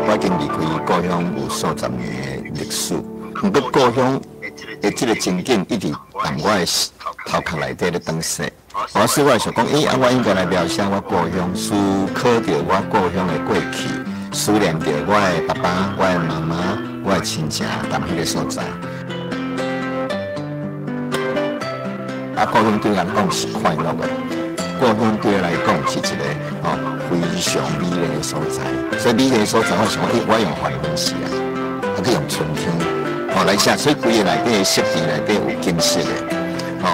Speaker 8: 我已经离开故乡有数十年的历史，毋过故乡的这个情景一直佇我的头壳内底咧转踅。我所以我想讲，欸，啊，我应该来描写我故乡，思考著我故乡的过去，思念著我的爸爸、我的妈妈、我的亲情，踮彼个所在。啊，故乡对我来讲是快乐的，故乡对我来讲是一个非常美丽的所在。所以美丽的所在，我想讲，欸，我用黄昏时啊，啊去用春天，来写，所以规个内底的设置内底有金色的，有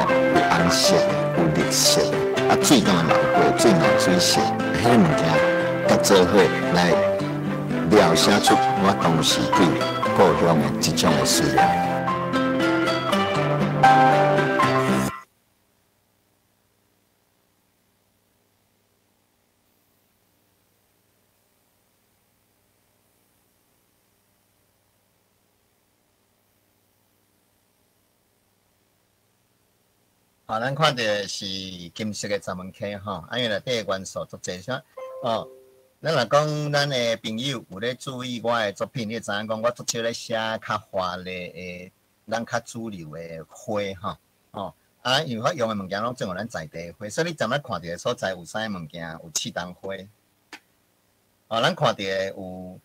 Speaker 8: 红色的。有绿色的，啊，水敢若流过，水嘛水色，彼个物件，佮做伙来描写出我当时对故乡的这种的思念。
Speaker 1: 啊，咱看著是金色的闸门溪吼，啊，因为内底元素足济啥哦。咱若讲咱的朋友有咧注意我的作品，你会知影讲我足少咧写较华丽的，咱较主流的花吼，哦，啊，因为我用的物件拢种予咱在地花，所以你踮咧看著的所在有啥物件，有刺桐花，哦，咱看著的有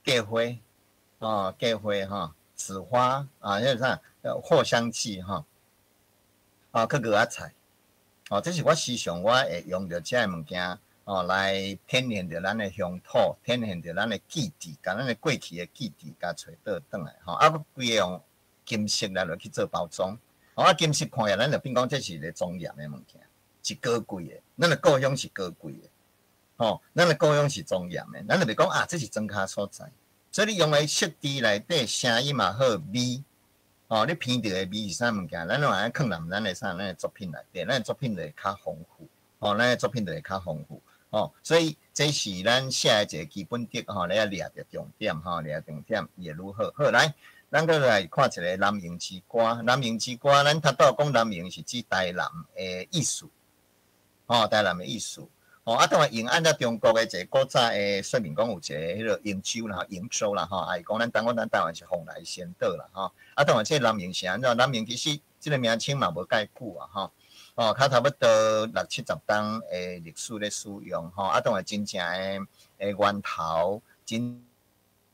Speaker 1: 桂花，哦，桂花吼，紫花啊，彼个啥，藿香剂吼。啊，去蚵仔菜，哦，这是我时常我会用著这个物件，哦，来展现著咱的乡土，展现著咱的记忆，共咱的过去的记忆，共揣倒转来，吼，啊，规个用金色来落去做包装，哦，啊，金色看起来，咱就变讲这是一个庄严的物件，是高贵的，咱的故乡是高贵的，吼，咱的故乡是庄严的，咱就袂讲啊，这是庄跤所在，所以你用来设置内底声音嘛好，味，哦，你闻著的味是啥物件，咱攏愛囥佇咱的啥，咱的作品內底，咱的作品就會較豐富。哦，咱的作品就會較豐富。哦，所以這是咱寫的一個基本的吼，你愛掠著重點吼，掠重點會如何？好，來，咱閣來看一个南瀛之歌。南瀛之歌，咱頭拄講南瀛是指台南的意思，吼，台南的意思。吼，啊，當然用按照中國的一個古早的說明講，有一个彼個瀛洲啦、瀛洲啦，吼，也是講咱當講咱台灣是蓬萊仙島啦，吼。啊，當然這個南瀛是按怎？南瀛其實這個名稱嘛無蓋久啊，吼。哦，較差不多六七十冬的歷史咧使用，吼，啊，當然真正的源頭，真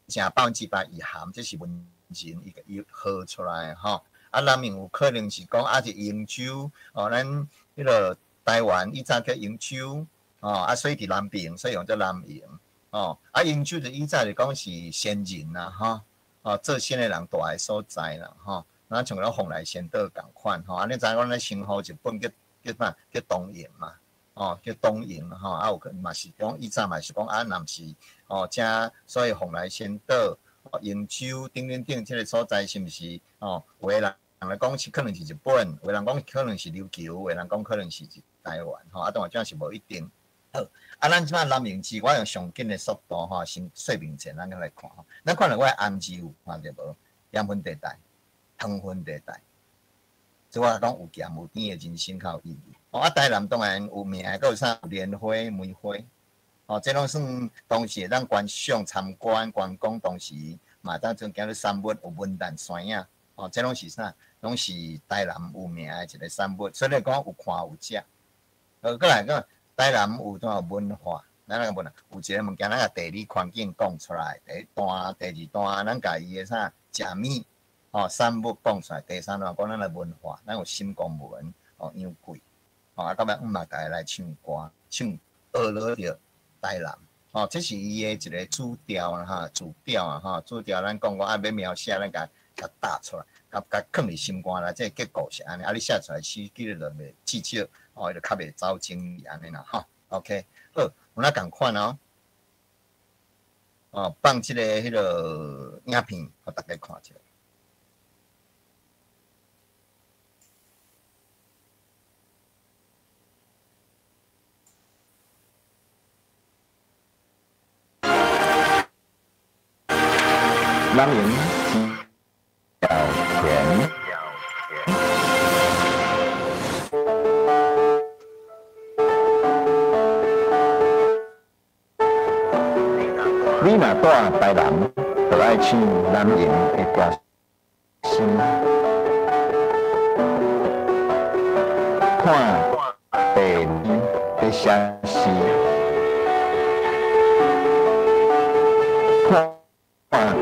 Speaker 1: 正100%意涵，這是文人伊伊學出來的，吼。啊，南瀛有可能是講啊，是瀛洲，哦，咱彼個台灣以前叫瀛洲，哦，啊，所以佇南邊，所以用做南瀛，哦，啊，瀛洲就以前就講是仙人啦，吼，哦，做仙的人住的所在啦，吼，咱像講蓬萊仙島仝款，吼，啊，你知影講咱稱呼日本叫叫啥？叫東瀛嘛，哦，叫東瀛吼，啊有可能嘛是講以前嘛是講啊，若毋是哦，遮所以蓬萊仙島、瀛洲等等等這个所在是毋是哦？有的人來講是可能是日本，有的人講可能是琉球，有的人講可能是台灣，吼，啊，當然這是無一定。好，啊，咱這擺南瀛市，我用上緊的速度吼，先說明者，咱來看吼，咱看著我的紅字有看著無？鹽分地帶、糖分地帶。這我講有鹹有甜的人生較有意義。哦，啊，台南當然有名的，閣有啥蓮花、梅花，哦，這攏算當時會當觀賞、參觀、觀光，當時嘛當陣行咧產物有文旦山影，哦，這攏是啥？攏是台南有名的一個產物。所以講有看有食。閣來講台南有怎文化？咱來問啊，有一個物件，咱共地理環境講出來。第一段、第二段，咱共伊的啥食物？哦，產物講出來，第三段講咱的文化，咱有沈光文，哦，楊貴，哦，啊，到尾嘛，逐家來唱歌，唱學落著台南，哦，這是伊的一個主調啦，哈，主調啊，哈，主調，咱講講啊，欲描寫，咱共共打出來，共共囥佇心肝內，這個結構是按呢，啊，你寫出來詩記得就袂至少，哦，伊就較袂走精按呢啦，吼，OK，好，有哪仝款哦，哦，放這個彼个影片，予大家看一下。
Speaker 8: 南瀛小田，你若住台南，就愛唱南瀛的歌聲，看地理在寫詩，看。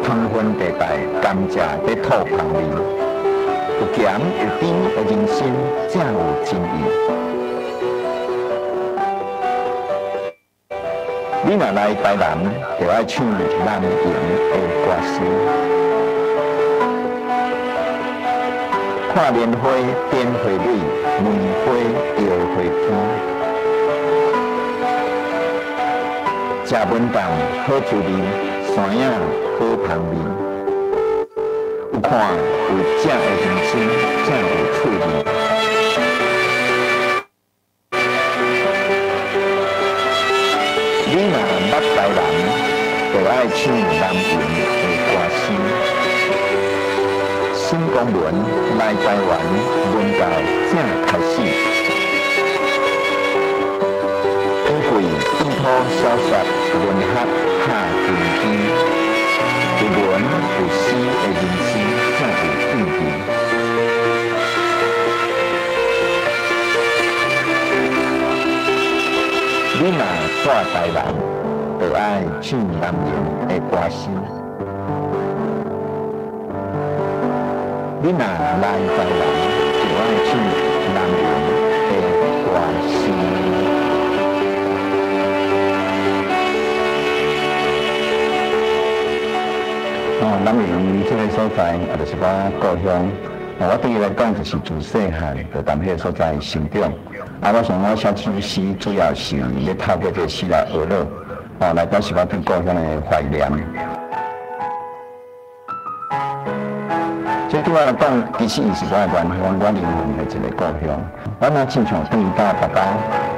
Speaker 8: 糖分地帶，甘蔗佇吐香味，有鹹有甜的人生，才有真意。你若來台南，就愛唱南瀛的歌聲，看蓮花點花蕊，梅花搖花天，食文旦好滋味，山影好香味，有看有食的人生，才有趣味。你若捌台南，就愛唱南瀛的歌聲。沈光文來台灣，文教正開始。根據本土小說文學下根基。有文有詩的人生才有意義。你若住台南，就愛唱南瀛的歌聲。你若來台南，就愛唱南瀛的歌聲。哦，南瀛這个所在，也就是我故鄉。我對伊來講，就是自細漢就佇彼个所在成長。啊，我想我寫這首詩，主要是咧透過這个詩來學樂，哦，來表示我對故鄉的懷念。這對我來講，其實伊是我的原鄉，我靈魂的一个故鄉。我若親像轉到爸爸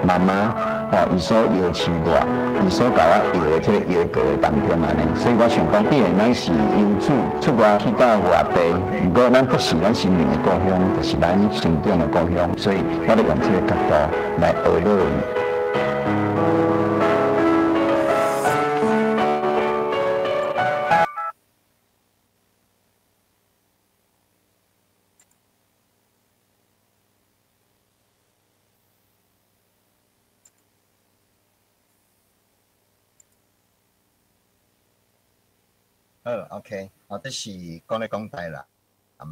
Speaker 8: 媽媽，吼，伊所搖飼我，伊所共我搖的這个搖過的當中按呢，所以我想講，既然咱是遊子出外去到外地，毋過咱不是咱心靈的故鄉，就是咱成長的故鄉，所以我咧用這个角度來學落。
Speaker 1: 好，OK，哦，這是講咧講台啦，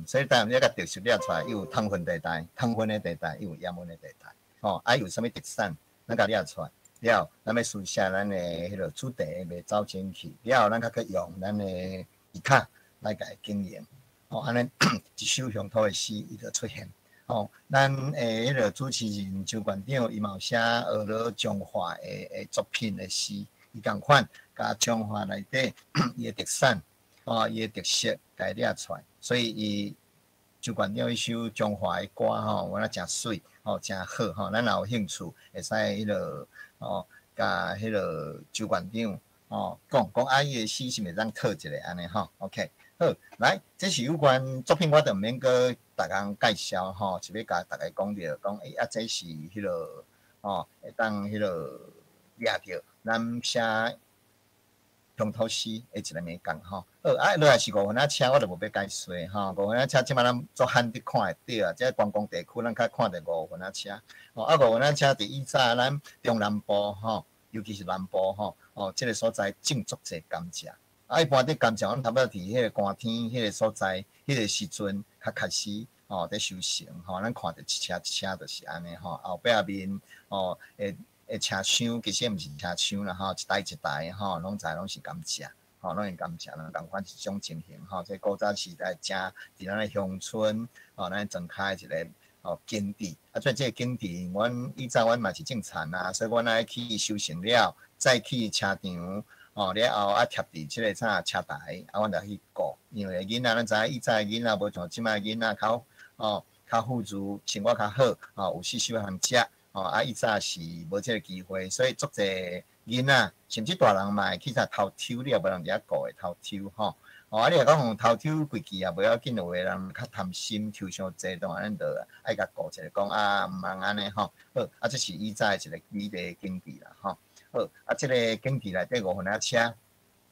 Speaker 1: 所以台灣這个特色掠出來，有糖分地帶、糖分的地帶，又有鹽分的地帶，吼，啊有啥物特產，咱共掠出來，了，咱欲書寫咱的彼个主題袂走進去，了後咱較閣用咱的技巧來共伊經營，吼，按呢一首鄉土的詩伊就出現，吼，咱的彼个主持人周館長伊嘛有寫學了彰化的作品的詩，伊仝款。共彰化內底伊的特產，哦，伊的特色，共伊掠出來，所以伊周館長彼首彰化的歌吼，我覺得誠媠，吼，誠好吼，咱若有興趣，會使彼个吼，共彼个周館長吼講講啊，伊的詩是毋是會當套一下按呢吼？OK，好，來，這是有關作品，我就毋免閣逐項介紹吼，是欲共大家講著講，欸，啊，這是彼个吼，會當彼个掠著咱寫鄉土詩的一个美感吼，好啊，落來是五分仔車，我就無欲解說吼。五分仔車這擺咱足罕得看會著啊，這觀光地區咱較看著五分仔車。吼啊，五分仔車佇以早咱中南部吼，尤其是南部吼，哦，這个所在種足濟甘蔗。啊，一般佇甘蔗，阮差不多佇彼个寒天彼个所在，彼个時陣較開始吼佇收成吼，咱看著一車一車就是按呢吼，後壁面吼會。車廂其實毋是車廂啦吼，一台一台吼，攏在攏是甘蔗，吼，攏是甘蔗，攏仝款一種情形吼。這古早時代正佇咱的鄉村，吼，咱莊跤的一个吼景致。啊，所以這个景致，阮以早阮嘛是種田啊，所以阮愛去收成了，再去車場，吼了後啊貼佇這个啥車台，啊，阮就去顧，因為囡仔咱知影以早的囡仔無像這擺囡仔較吼較富足，生活較好，吼有四小通食。吼啊！以早是無這个機會，所以足濟囡仔，甚至大人嘛會去啥偷抽，你也無人佇遐顧會偷抽吼。吼啊！你若講偷抽規氣也無要緊，有的人較貪心，抽傷濟，當然咱就愛共顧一下，講啊毋通按呢吼。好，啊，這是以早的一个美麗景致啦吼。好，啊，這个景致內底五分仔車，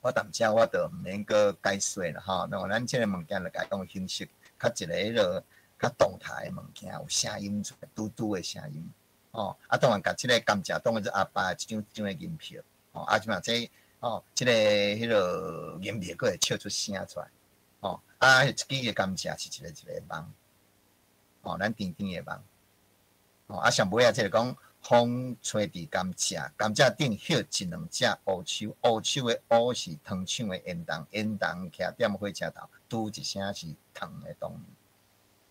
Speaker 1: 我踮遮我就毋免閣解說啦吼。那咱這个物件就共講形式，較一个彼落較動態的物件，有聲音出來，嘟嘟的聲音。哦，啊，當然共這个甘蔗當做阿爸一張一張的銀票，哦，啊，這嘛這，哦，這个彼落銀票閣會笑出聲出來，哦，啊，一支的甘蔗是一个一个夢，哦，咱甜甜的夢，哦，啊，上尾仔這个講風吹佇甘蔗，甘蔗頂歇一兩隻烏桕，烏桕的烏是糖廠的煙囱，煙囱徛踮火車頭，嘟一聲是糖的動。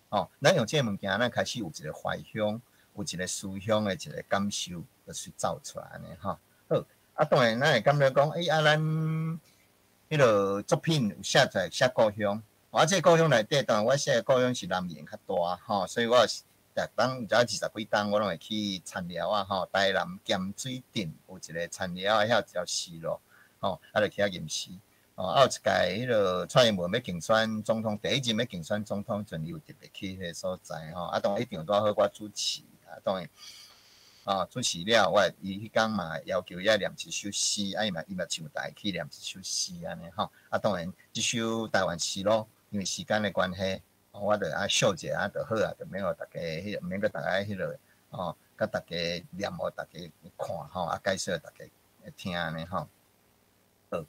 Speaker 1: 哦，咱用這个物件，咱開始有一个懷鄉。有一个思鄉的一个感受，就是走出來按呢吼。好，啊，當然咱會感覺講，欸，啊，咱彼个作品有寫在寫故鄉，啊，這个故鄉內底，當然我寫的故鄉是南寧較大吼，所以我逐冬只二十幾冬，我攏會去田寮仔吼，台南鹹水鎮有一个田寮仔遐有一條支路，吼，啊，就去遐吟詩。哦，啊，有一屆彼个蔡英文欲競選總統，第一任欲競選總統陣，伊有特別去彼个所在吼，啊，當然彼場拄好我主持。啊，當然，啊，主持了，我伊彼工嘛要求伊愛念一首詩，啊，伊嘛上台去念一首詩按呢吼。啊，當然，這首台灣詩咯，因為時間的關係，我就愛小一下就好啊，就免予大家彼個，免閣大家彼个，吼，共大家念予大家看吼，啊，解說予大家聽按呢吼。好，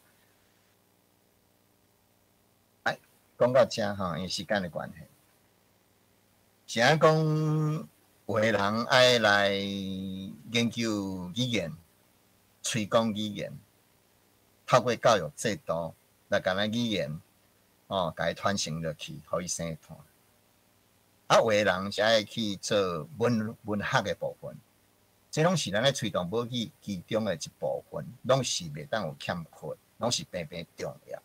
Speaker 1: 來講到遮吼，因為時間的關係，是按講。有的人愛來研究語言，推廣語言，透過教育制度來共咱語言，哦，共伊傳承落去，予伊生團。啊，有的人是愛去做文學的部分，這攏是咱咧推動母語其中的一部分，攏是袂當有欠缺，攏是平平重要。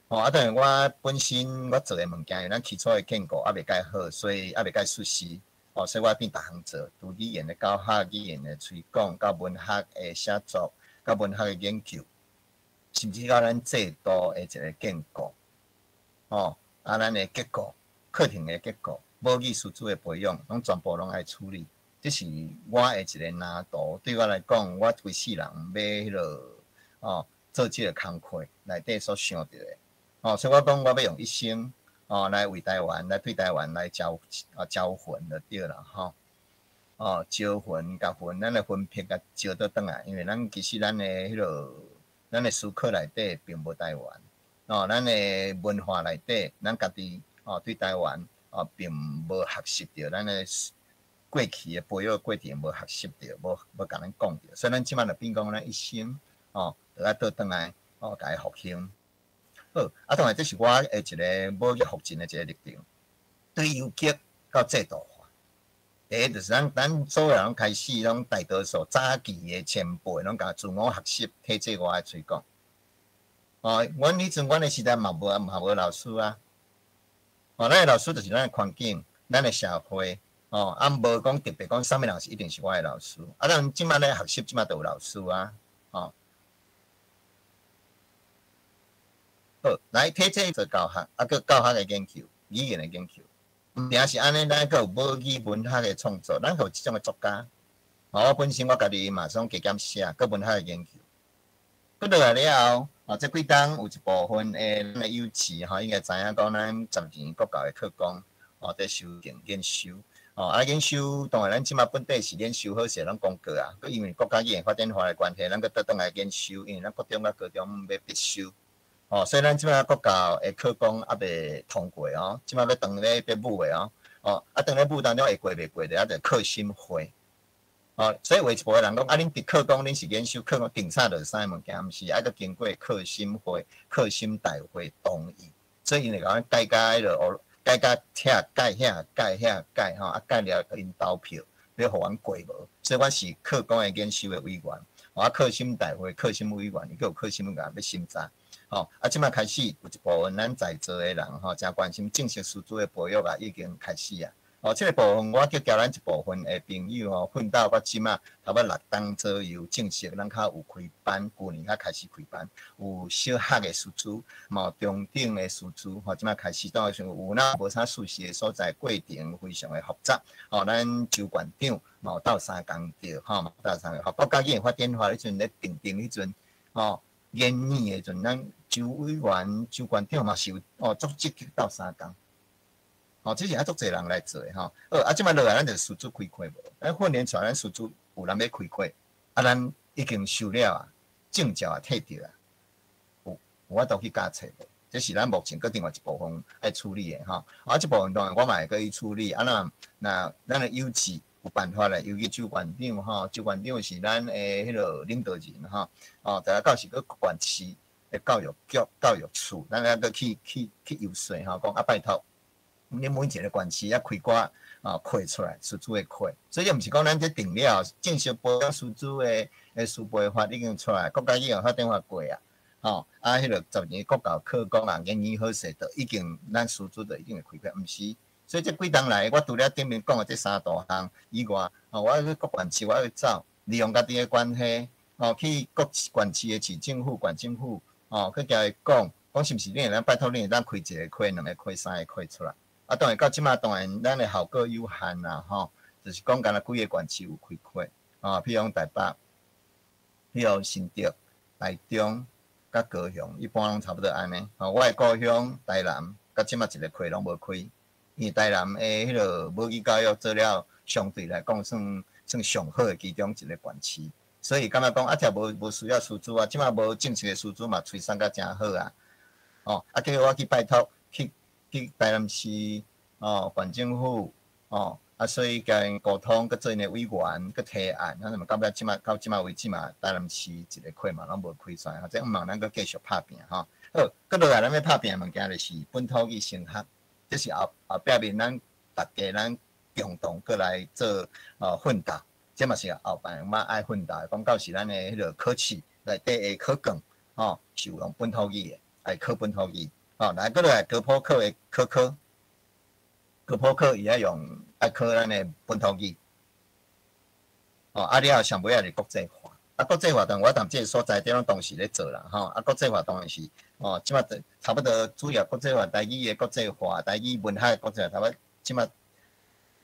Speaker 1: 吼，啊，當然我本身我做的物件，因為咱基礎的建構猶未蓋好，所以猶未蓋熟悉。哦，所以我變逐項做，除語言的教學、語言的推廣、到文學的寫作、到文學的研究，甚至到咱制度的一個建構。哦，啊，咱的結構、課程的結構、母語師資的培養，攏全部攏愛處理。這是我的一個難度。對我來講，我規世人欲彼個哦做這個工課內底所想著的。哦，所以我講我欲用一生哦來為台灣，來對台灣來招啊招魂就對啦吼。哦，招魂共魂，咱的魂魄共招倒轉來，因為咱其實咱的彼個咱的思考內底並無台灣。哦，咱的文化內底，咱家己哦對台灣哦並無學習著，咱的過去的培育過程無學習著，無無共咱講著，所以咱這擺就變講咱一生哦，就愛倒轉來哦，共伊復興。好，啊，當然這是我的一個母語復振的一個歷程，對游擊到制度化。第一就是咱咱所有人開始攏大多數早期的前輩攏共自我學習體制外的推廣。哦，阮彼陣阮的時代嘛無嘛無老師啊。哦，咱的老師就是咱的環境，咱的社會。哦，啊，無講特別講啥物人是一定是我的老師。啊，咱這擺咧學習，這擺就有老師啊。哦，好，來體制做教學，啊，閣教學的研究，語言的研究。毋定是按呢，咱閣有母語文學的創作，咱閣有這種的作家。哦，我本身我家己嘛算加減寫，閣文學的研究。閣落來了後，哦，這幾冬有一部分的咱的幼稚吼，應該知影講咱10年國教的課綱，哦，佇修訂研修。哦，啊，研修當然咱這擺本底是研修好勢，攏公告啊。閣因為國家語言發展法的關係，咱閣倒轉來研修，因為咱國中佮高中欲必修。哦，所以咱這擺國教的課綱猶未通過哦，這擺欲當咧欲舞的哦。哦，啊，當咧舞當中會過袂過的，啊，就課審會。哦，所以有一部分人講，啊，恁佇課綱恁是研修課綱定啥就啥物件，毋是愛閣經過課審會、課審大會同意，所以𪜶會共阮改甲彼落。改甲遐改遐改遐改吼，啊改了𪜶投票，欲予阮過無？所以我是課綱的研修的委員，啊課審大會課審委員，伊閣有課審委員欲審查，吼啊這擺開始有一部分咱在座的人吼，誠關心正式師資的培育啊，已經開始啊。哦，這個部分我叫叫咱一部分的朋友吼，奮鬥到這馬，差不多6冬左右，正式咱較有開班，舊年才開始開班，有小學的師資，嘛有中等的師資，吼，這馬開始當時有哪無啥熟悉的所在，過程非常的複雜，吼，咱周縣長嘛有鬥相共著，吼，嘛鬥相共，吼，國家語言發展法彼陣咧訂定彼陣，吼，研擬的陣，咱周委員、周縣長嘛是有哦，足積極鬥相共。哦，這是愛足濟人來做的吼。好，啊，這擺落來，咱就師資開課無？咱訓練出來，咱師資有人欲開課，啊，咱已經收了啊，證照也摕著啊，有有法度去教冊無？這是咱目前閣另外一部分愛處理的吼。啊，這部分當然我嘛會閣去處理。啊，若若咱的幼稚有辦法咧，尤其周縣長吼，周縣長是咱的彼個領導人吼。哦，逐家到時閣縣市的教育局、教育處，咱猶閣去去去遊說吼，講啊拜託。恁每一個縣市啊開寡啊課出來，師資的課，所以毋是講咱這定了正式培養師資的的師培法已經出來，國家語言發展法過啊，吼啊，彼個10年國教課綱啊，研擬好勢，就已經咱師資就已經會開課，毋是。所以這幾冬來，我除了頂面講的這三大項以外，吼，我去各縣市我去走，利用家己的關係，吼，去各縣市的市政府、縣政府，吼，去共伊講，講是毋是恁會當拜託恁會當開一個課、兩個課、三個課出來。啊，當然到這擺，當然咱的效果有限啦，吼，就是講干焦幾个縣市有開課，啊，比如講台北，比如新竹、台中、佮高雄，一般攏差不多按呢。吼，我的故鄉台南，到這擺一个課攏無開，因為台南的彼个母語教育做了相對來講算算上好的其中一个縣市，所以感覺講啊，遮無無需要師資啊，這擺無正式的師資嘛，催送甲誠好啊，哦，啊，結果我去拜託去。去台南市哦，縣政府哦，啊，所以共𪜶溝通，閣做𪜶的委員，閣提案，啊，那麼到尾這擺到這擺為止嘛，台南市一个課嘛攏無開出來，這毋茫咱閣繼續拍拚吼。好，閣落來咱欲拍拚的物件就是本土語升學，這是後後壁面咱逐家咱共同閣來做哦奮鬥，這嘛是後擺嘛愛奮鬥的，講到時咱的彼個考試內底的考卷吼，是有用本土語的，愛考本土語。吼，來閣落來高普課的考科，高普課伊愛用愛考咱的本土語，哦，啊了後上尾仔是國際化，啊國際化當我踮這个所在，這攏同時咧做啦，吼，啊國際化當然是，哦，這馬差不多主要國際化，台語的國際化，台語文學的國際化，差不多這馬，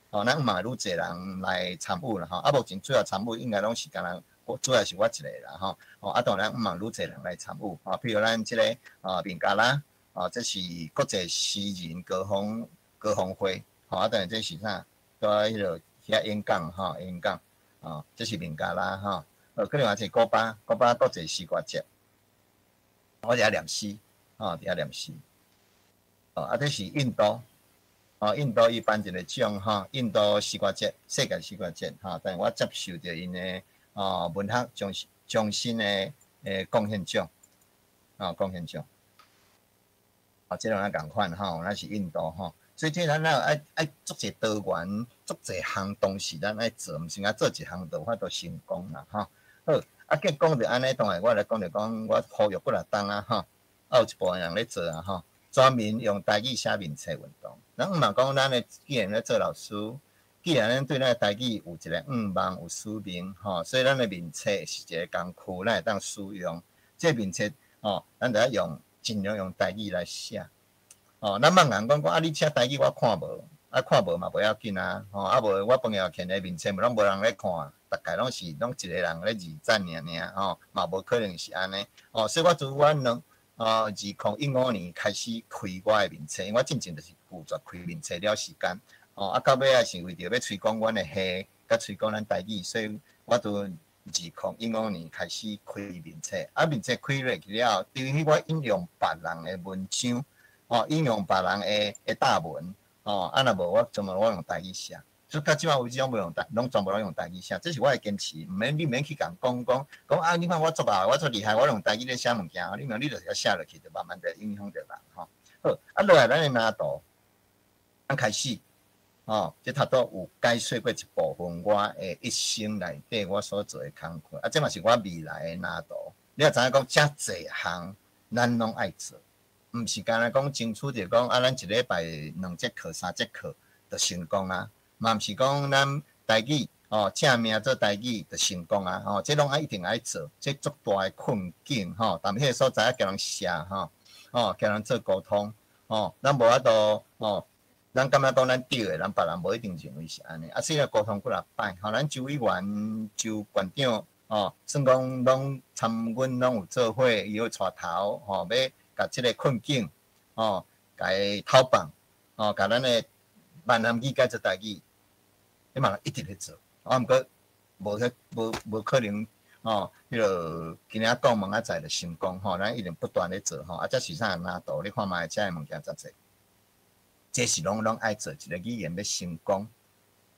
Speaker 1: 哦，咱嘛愈濟人來參與啦，吼，啊目前主要參與應該攏是敢若，我主要是我一個啦，吼，哦，啊當然嘛愈濟人來參與，啊，比如咱這個啊面加拉，啊，這是國際詩人高峰高峰會，吼，啊當然這是啥？在彼个遐演講，吼，演講，啊，這是面加拉，吼，閣另外一個古巴，古巴國際詩歌節，我佇遐念詩，吼，佇遐念詩，哦，啊，這是印度，哦，印度伊頒一個獎，吼，印度詩歌節，世界詩歌節，吼，但我接受著𪜶的哦文學終終身的貢獻獎，啊，貢獻獎，啊，這兩個仝款吼，咱是印度吼，所以這咱愛愛愛足濟多元，足濟項東西咱愛做，毋是啊做一項就有法度成功啦，吼。好，啊，既講著按呢，當然我來講著講，我呼籲幾若冬啊，吼，啊有一部分人咧做啊，吼，專門用台語寫面冊運動。咱毋嘛講，咱的既然咧做老師，既然咱對咱的台語有一個願望、有使命，吼，所以咱的面冊是一個工具，咱會當使用。這個面冊，吼，咱就愛用盡量用台語來寫。哦，咱莫人講講啊，你寫台語我看無，啊看無嘛無要緊啊，吼，啊無我飯後徛的面冊攏無人咧看，逐家攏是攏一個人咧二讚爾爾，吼，嘛無可能是按呢。哦，所以我自我兩2015年開始開我的面冊，因為我進前就是拒絕開面冊了時間，哦，啊到尾仔是為著欲推廣阮的系，佮推廣咱台語，所以我從2015年開始開面冊，啊面冊開落去了後，等於我引用別人的文章。哦，引用別人的的答文，哦，啊若無我全部我用台語寫，所以到這擺為止攏無用台，攏全部攏用台語寫，這是我的堅持，毋免你毋免去共講講講啊！你看我足啊，我足厲害，我用台語咧寫物件，你你就是寫落去，就慢慢就影響著人吼。好，啊落來咱的藍圖，咱開始，哦，這頭拄有解說過一部分我的一生內底我所做的工課，啊，這嘛是我未來的藍圖。你也知影講，遮濟項咱攏愛做。毋是干焦講爭取著講啊，咱一禮拜兩節課、三節課就成功啊，嘛毋是講咱台語哦正命做台語就成功啊，吼，這攏愛一定愛做，這足大的困境吼，踮彼个所在愛共人寫吼，哦，共人做溝通，吼，咱無法度吼，咱感覺講咱對的，咱別人無一定認為是按呢，啊，所以溝通幾若擺，吼，咱周委員、周縣長，吼，算講攏參阮攏有做伙，伊有帶頭，吼，欲共這个困境，吼，共伊討放，吼，共咱的閩南語改做台語，彼嘛一直咧做，啊，毋過無彼無無可能，吼，彼个今仔講明仔載就成功，吼，咱一定不斷咧做，吼，啊，這是啥難度？你看覓遮的物件遮濟，這是攏攏愛做一个語言欲成功，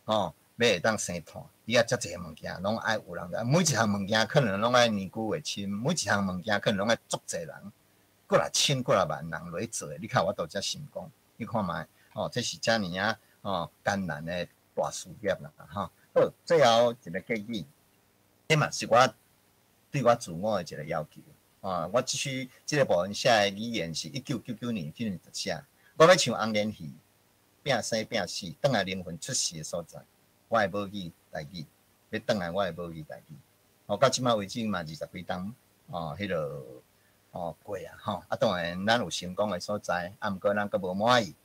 Speaker 1: 吼，欲會當生湠，你愛遮濟物件，攏愛有人，每一項物件可能攏愛年久月深，每一項物件可能攏愛足濟人。過來千過來萬人落去做的，你較有法度才成功。你看覓，哦，這是遮爾仔哦艱難的大事業啦，吼。好，最後一個建議，這嘛是我對我自我的一個要求。啊，我這須這個部分寫的語言是1999年彼陣就寫，我欲唱紅蓮戲，拼生拼死，轉來靈魂出世的所在，我的母語台語，欲轉來我的母語台語。哦，到這擺為止嘛二十幾冬，哦，彼个。哦，過啊，吼！啊，當然，咱有成功的所在，啊，毋過咱閣無滿意，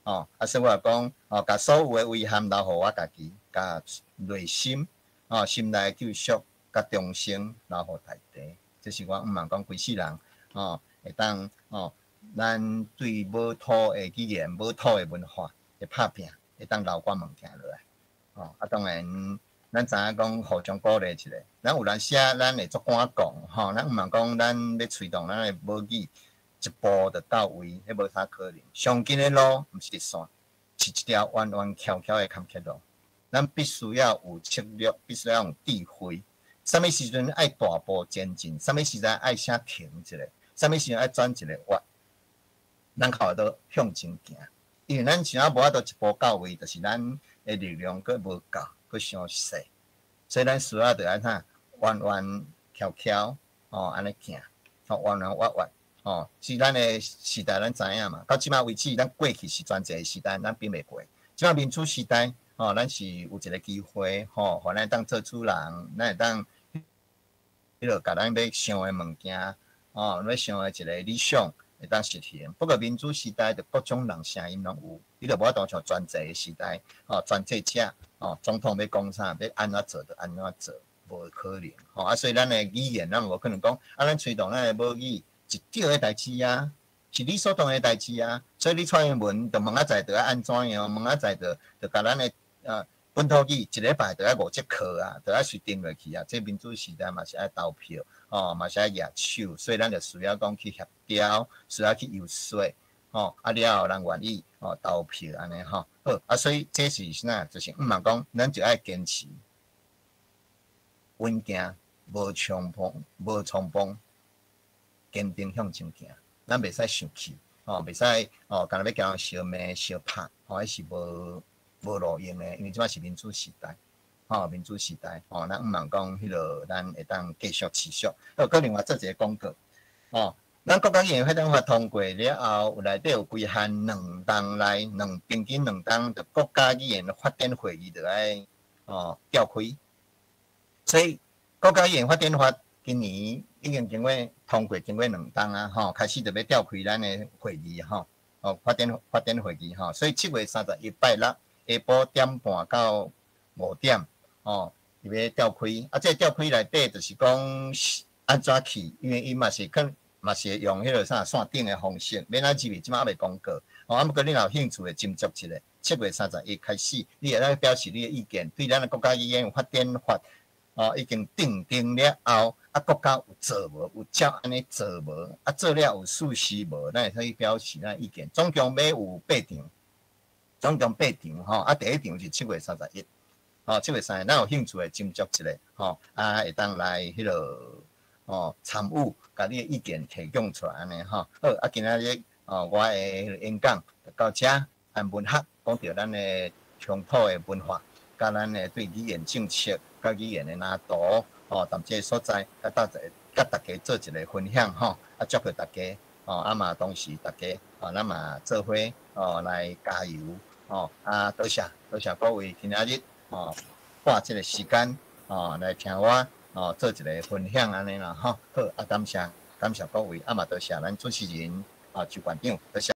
Speaker 1: 哦，啊，所以我講，哦，共所有的遺憾留予我家己，共內心，哦，心內的救贖，佮重生留予大地，這是我毋茫講規世人，哦，會當，哦，咱對母土的語言、母土的文化的拍拚，會當留寡物件落來，哦，啊，當然。咱知影講互相鼓勵一下，咱有當時仔，咱會足敢講吼，咱毋茫講咱欲推動咱的母語一步就到位，彼無啥可能。上緊的路毋是直線，是一條彎彎翹翹的坎坷路。咱必須要有策略，必須要有智慧。啥物時陣愛大步前進，啥物時陣愛先停一下，啥物時陣愛轉一個彎，咱較會當向前行。因為咱想仔無法度一步到位，就是咱的力量閣無夠。閣傷細，所以咱需要著按怎彎彎翹翹，吼，按呢行，吼，彎彎彎彎，吼，是咱的時代，咱知影嘛。到這擺為止，咱過去是專制的時代，咱比袂過。這擺民主時代，吼，咱是有一個機會，吼，予咱當做主人，咱會當彼落共咱欲想的物件，吼，欲想的一個理想會當實現。不過民主時代就各種人聲音攏有，你就無法度像專制的時代，吼，專制者，吼，總統欲講啥，欲按怎做就按怎做，無可能，吼啊！所以咱的語言，咱無可能講，啊，咱推動咱的母語是對的代誌啊，是理所當然的代誌啊。所以你蔡英文就明仔載就愛按怎樣，明仔載就共咱的本土語一禮拜就愛五節課啊，就愛隨定落去啊。這民主時代嘛是愛投票，吼，嘛是愛舉手，所以咱就需要講去協調，需要去遊說，吼，啊了後人願意吼投票按呢吼。好，啊，所以這是啥？就是毋茫講，咱就愛堅持穩行，無衝鋒，無衝鋒，堅定向前行。咱袂使生氣，吼，袂使吼，干焦欲共人相罵相拍，吼，彼是無路用的，因為這擺是民主時代，吼，民主時代，吼，咱毋茫講彼落，咱會當繼續持續。好，閣另外做一個廣告，吼，咱國家語言發展法通過了後，有內底有規項兩冬內兩平均兩冬，就國家語言發展會議就愛哦召開。所以國家語言發展法今年已經經過通過，經過兩冬啊，吼，開始就欲召開咱的會議吼，哦，發展會議吼，所以7月31拜六下晡點半到5點，吼，伊欲召開。啊，這個召開內底就是講按怎去，因為伊嘛是可嘛是會用彼個啥線頂的方式，欲按怎入去，這擺猶未公告。吼，啊，毋過你若有興趣的，斟酌一下，七月三十一開始，你會當表示你的意見，對咱的國家語言發展法，哦，已經訂定了後，啊，國家有做無？有照按呢做無？啊，做了有事實無？咱會使表示咱意見。總共欲有八場，總共八場吼。啊，第一場是七月三十一，吼，七月三十一，咱有興趣的斟酌一下，吼，啊，會當來彼落哦參與，共你的意見提供出來按呢吼。好，啊，今仔日哦，我的演講就到遮，按文學講著咱的鄉土的文化，佮咱的對語言政策、佮語言的藍圖，吼，踮這个所在，佮大家、佮大家做一個分享吼，啊，祝福大家，吼，啊嘛，同時大家，哦，咱嘛做伙，哦，來加油，吼，啊，多謝，多謝各位今仔日，吼，花這個時間，吼，來聽我，吼，做一個分享按呢啦，吼，好，啊，感謝，感謝各位，啊嘛多謝咱主持人，啊，周館長，多謝。